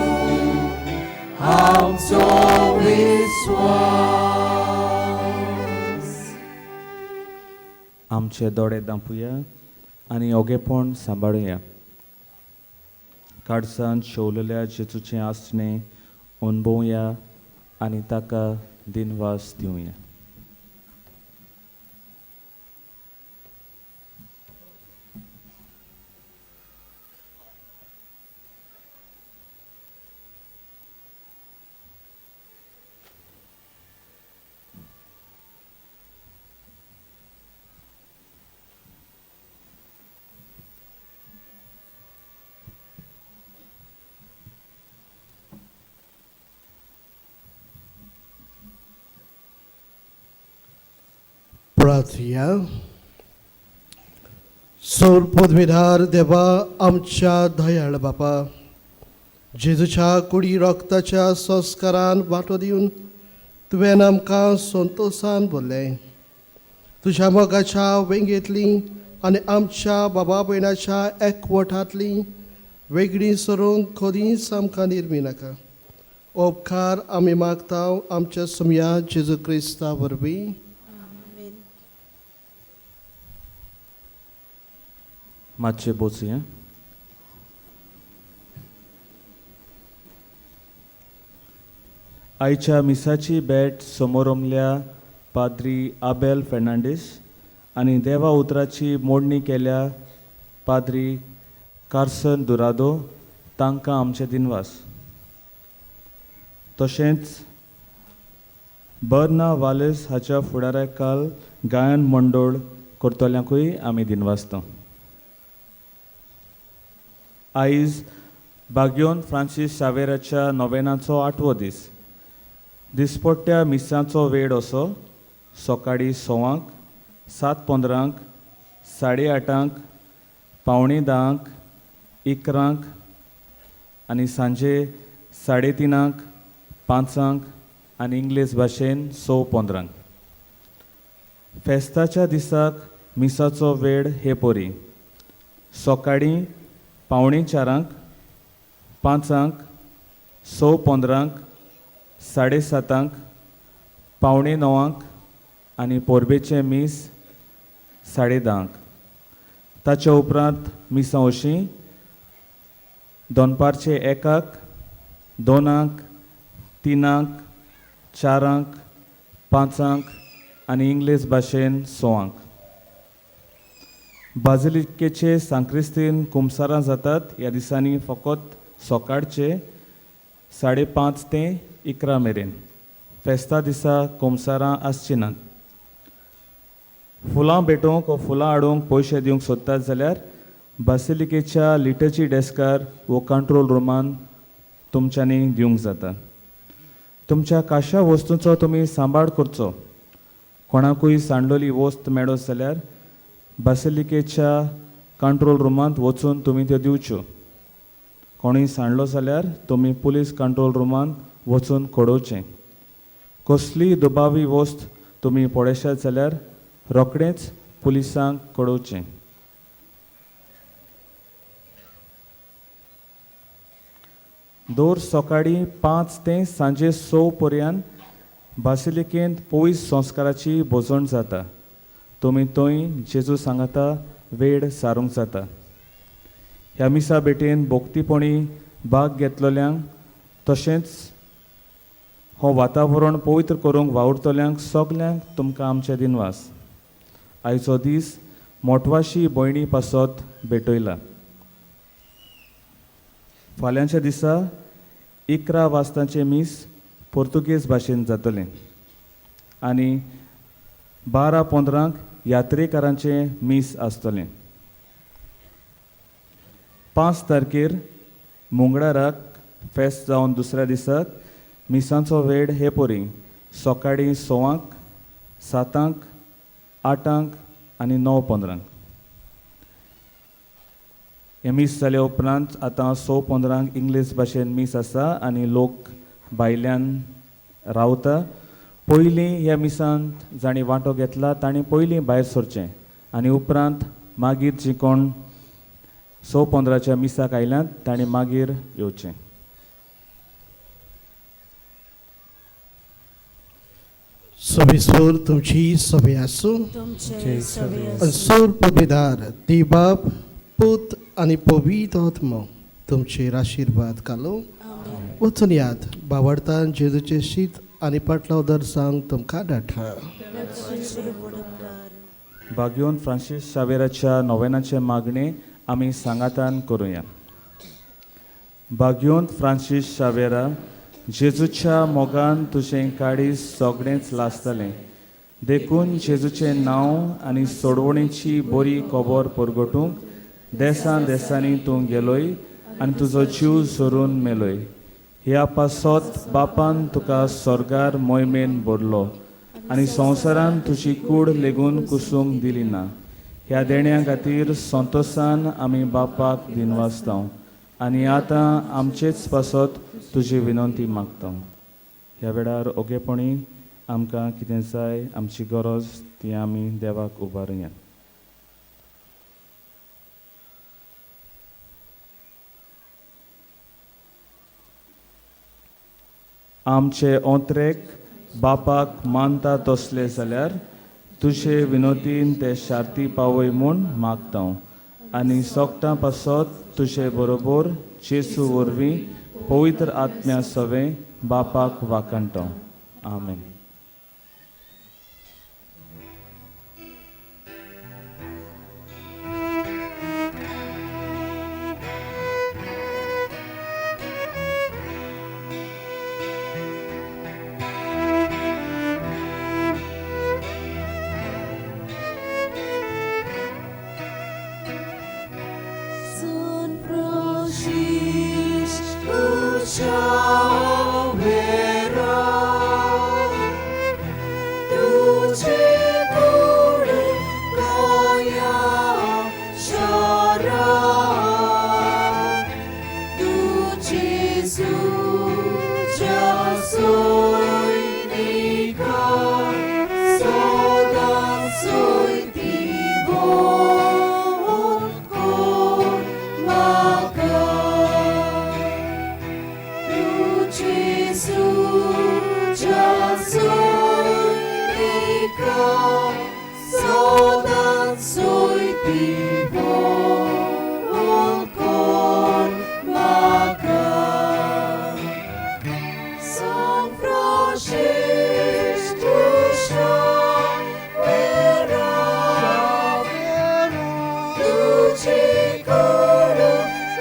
आमचो विस्वास. आमचे दोळे दांपुया आनी ओगेपण सांबाळुया. काळजान शेवलेल्या जेजूचें आसणें अणभवया आनी ताका दिनवास दिवया. प्रार्थया. सोर पदवीधार देवा आमच्या दयाळ बापा, जेजूच्या कुडी रक्ताच्या संस्कारान वांटो दिवन तुवें आमकां संतोशान भरलें. तुज्या मोगाच्या वेंगेंतली आनी आमच्या बाबा भयणाच्या एकवटांतली वेगळी सरूंक कदींच आमकां निर्मी नाका. उपकार आमी मागता आमच्या सुमया जेजू क्रिस्ता वरवीं. मातशें बसुया. आयच्या मिसाची भेट समोरमल्या पाद्री आबेल फेर्नांडीस आनी देवा उतराची मोडणी केल्या पाद्री कार्सन दुरादो तांकां आमचे दिनवास. तशेंच बर्ना वालेस हाच्या फुडाराकाल गायन मंडळ करतल्यांकूय आमी दिनवासता. आयज बाग्योन फ्रांसीस शावेराच्या नोवेनाचो आठवो दीस. दिसपट्ट्या मिसाचो वेळ असो सकाळीं 6, 7:15, 8:30, 9:45, 11 आनी सांजे 3:30, 5 आनी इंग्लीश भाशेन 6:15. फेस्ताच्या दिसाक मिसाचो वेळ हे परी सकाळीं 3:45, 5, 6:15, 7:30, 8:45 आनी परबेचें मीस 10:30. ताच्या उपरांत मिसां अशीं दनपारचें 1, 2, 3, 4, 5 आनी इंग्लीश भाशेन 6. बाजिलिकेचे सांक्रिस्तीन कुमसारां जातात ह्या दिसांनी फकत सकाळचे 5:30 ते 11 मेरेन. फेस्ता दिसा कुमसारां आसचीं नात. फुलां भेटोवंक वो फुलां हाडूंक पयशे दिवंक सोदतात जाल्यार बासिलिकेच्या लिटर्जी डेस्कार वो कंट्रोल रुमान तुमच्यांनी दिवंक जाता. तुमच्या काशा वस्तूंचो तुमी सांबाळ करचो. कोणाकूय सांडलोली वस्त मेळत जाल्यार बासिलिकेच्या कंट्रोल रुमांत वचून तुमी त्यो दिवच्यो. कोणूय सांडलो जाल्यार तुमी पुलीस कंट्रोल रुमांत वचून कळोवचें. कसलीय दुबावी वस्त तुमी पळयशात जाल्यार रोखडेंच पुलिसांक कळोवचें. दर सकाळीं 5 ते सांजे 6 पर्यंत बासिलिकेंत पयस संस्काराची भोजण जाता. तुमी थंय जेजू सांगाता वेळ सारूंक जाता. ह्या मिसा भेटेन भोक्तीपणी भाग घेतलेल्यांक तशेंच हो वातावरण पवित्र करूंक वावुरतल्यांक सगल्यांक तुमकां आमचे दिनवास. आयचो दीस मोटवाशी भयणी पासत भेटयला. फाल्यांच्या दिसा 11 वाजतांचें मीस पोर्तुगेज भाशेन जातलें आनी 12:15 यात्रेकारांचें मीस आसतलें. 5 तारखेर मंगळाराक फेस्त जावन दुसऱ्या दिसाक मिसांचो वेळ हे परी सकाळीं 6, 7, 8 आनी 9:15. हें मीस जाल्या उपरांत आतां 6:15 इंग्लीश भाशेन मीस आसा आनी लोक भायल्यान रावता. पयलीं ह्या मिसांत जांणी वांटो घेतला तांणी पयलीं भायर सरचें आनी उपरांत मागीर जी कोण 6:15 मिसाक आयल्यात तांणी मागीर येवचें. सवेस्वर तुमची सभे आसूं. सौर पदवीदार देवबाप पूत आनी पवित्र आत्मो तुमचेर आशिर्वाद घालूं. वचून याद बावडतान जेजूचें शीत आनी पाटलो दर सांग तुमकां डाटा. बाग्योन फ्रांसीस शावेराच्या नोवेनाचें मागणें आमी सांगातान करुया. बाग्योन फ्रांसीस शावेरा, जेजूच्या मोगान तुजें काळीज सगळेंच लासतलें, देखून जेजूचें नांव आनी सोडवणेची बरी खबर परगटूंक देसान देसांनी तूं गेलोय आनी तुजो जीव सोरून मेलोय. ह्या पासत बापान तुका स्वर्गार मोहिमेन भरलो आनी संवसारान तुजी कूड लेगून कुसूंक दिली ना. ह्या देण्या खातीर संतोसान आमी बापाक दिनवासता आनी आतां आमचेच पासत तुजी विनंती मागता. ह्या वेळार ओगेपणी आमकां कितें जाय, आमची गरज ती आमी देवाक उबारुया. आमचे ओंत्रेक बापाक मानता तसले जाल्यार तुजे विनोतीन ते शार्ती पावय म्हूण मागता आनी सोगटां पासत तुजे बरोबर जेजू वरवीं पवित्र आत्म्या सवें बापाक वाखाणटा. आमेन. San Francisco Xavera, तुझे गुण गाया शारा, तुझे सुजा सोयनिका, सदा सोयती बोल कोर माका. तुझे सुजा सोयनिका, सदा सोयती बोल कोर माका. San Francisco Xavera, तुझे गुण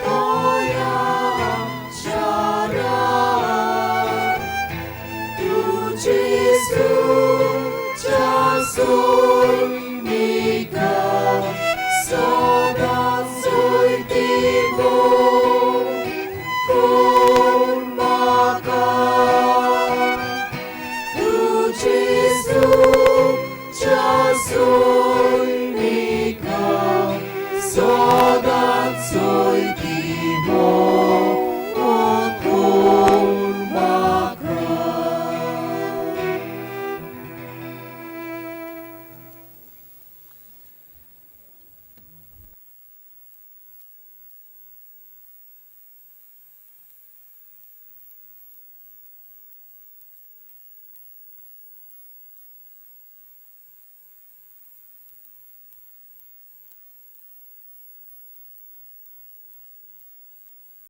गाया शारा, तुझे सुजा सोयनिका,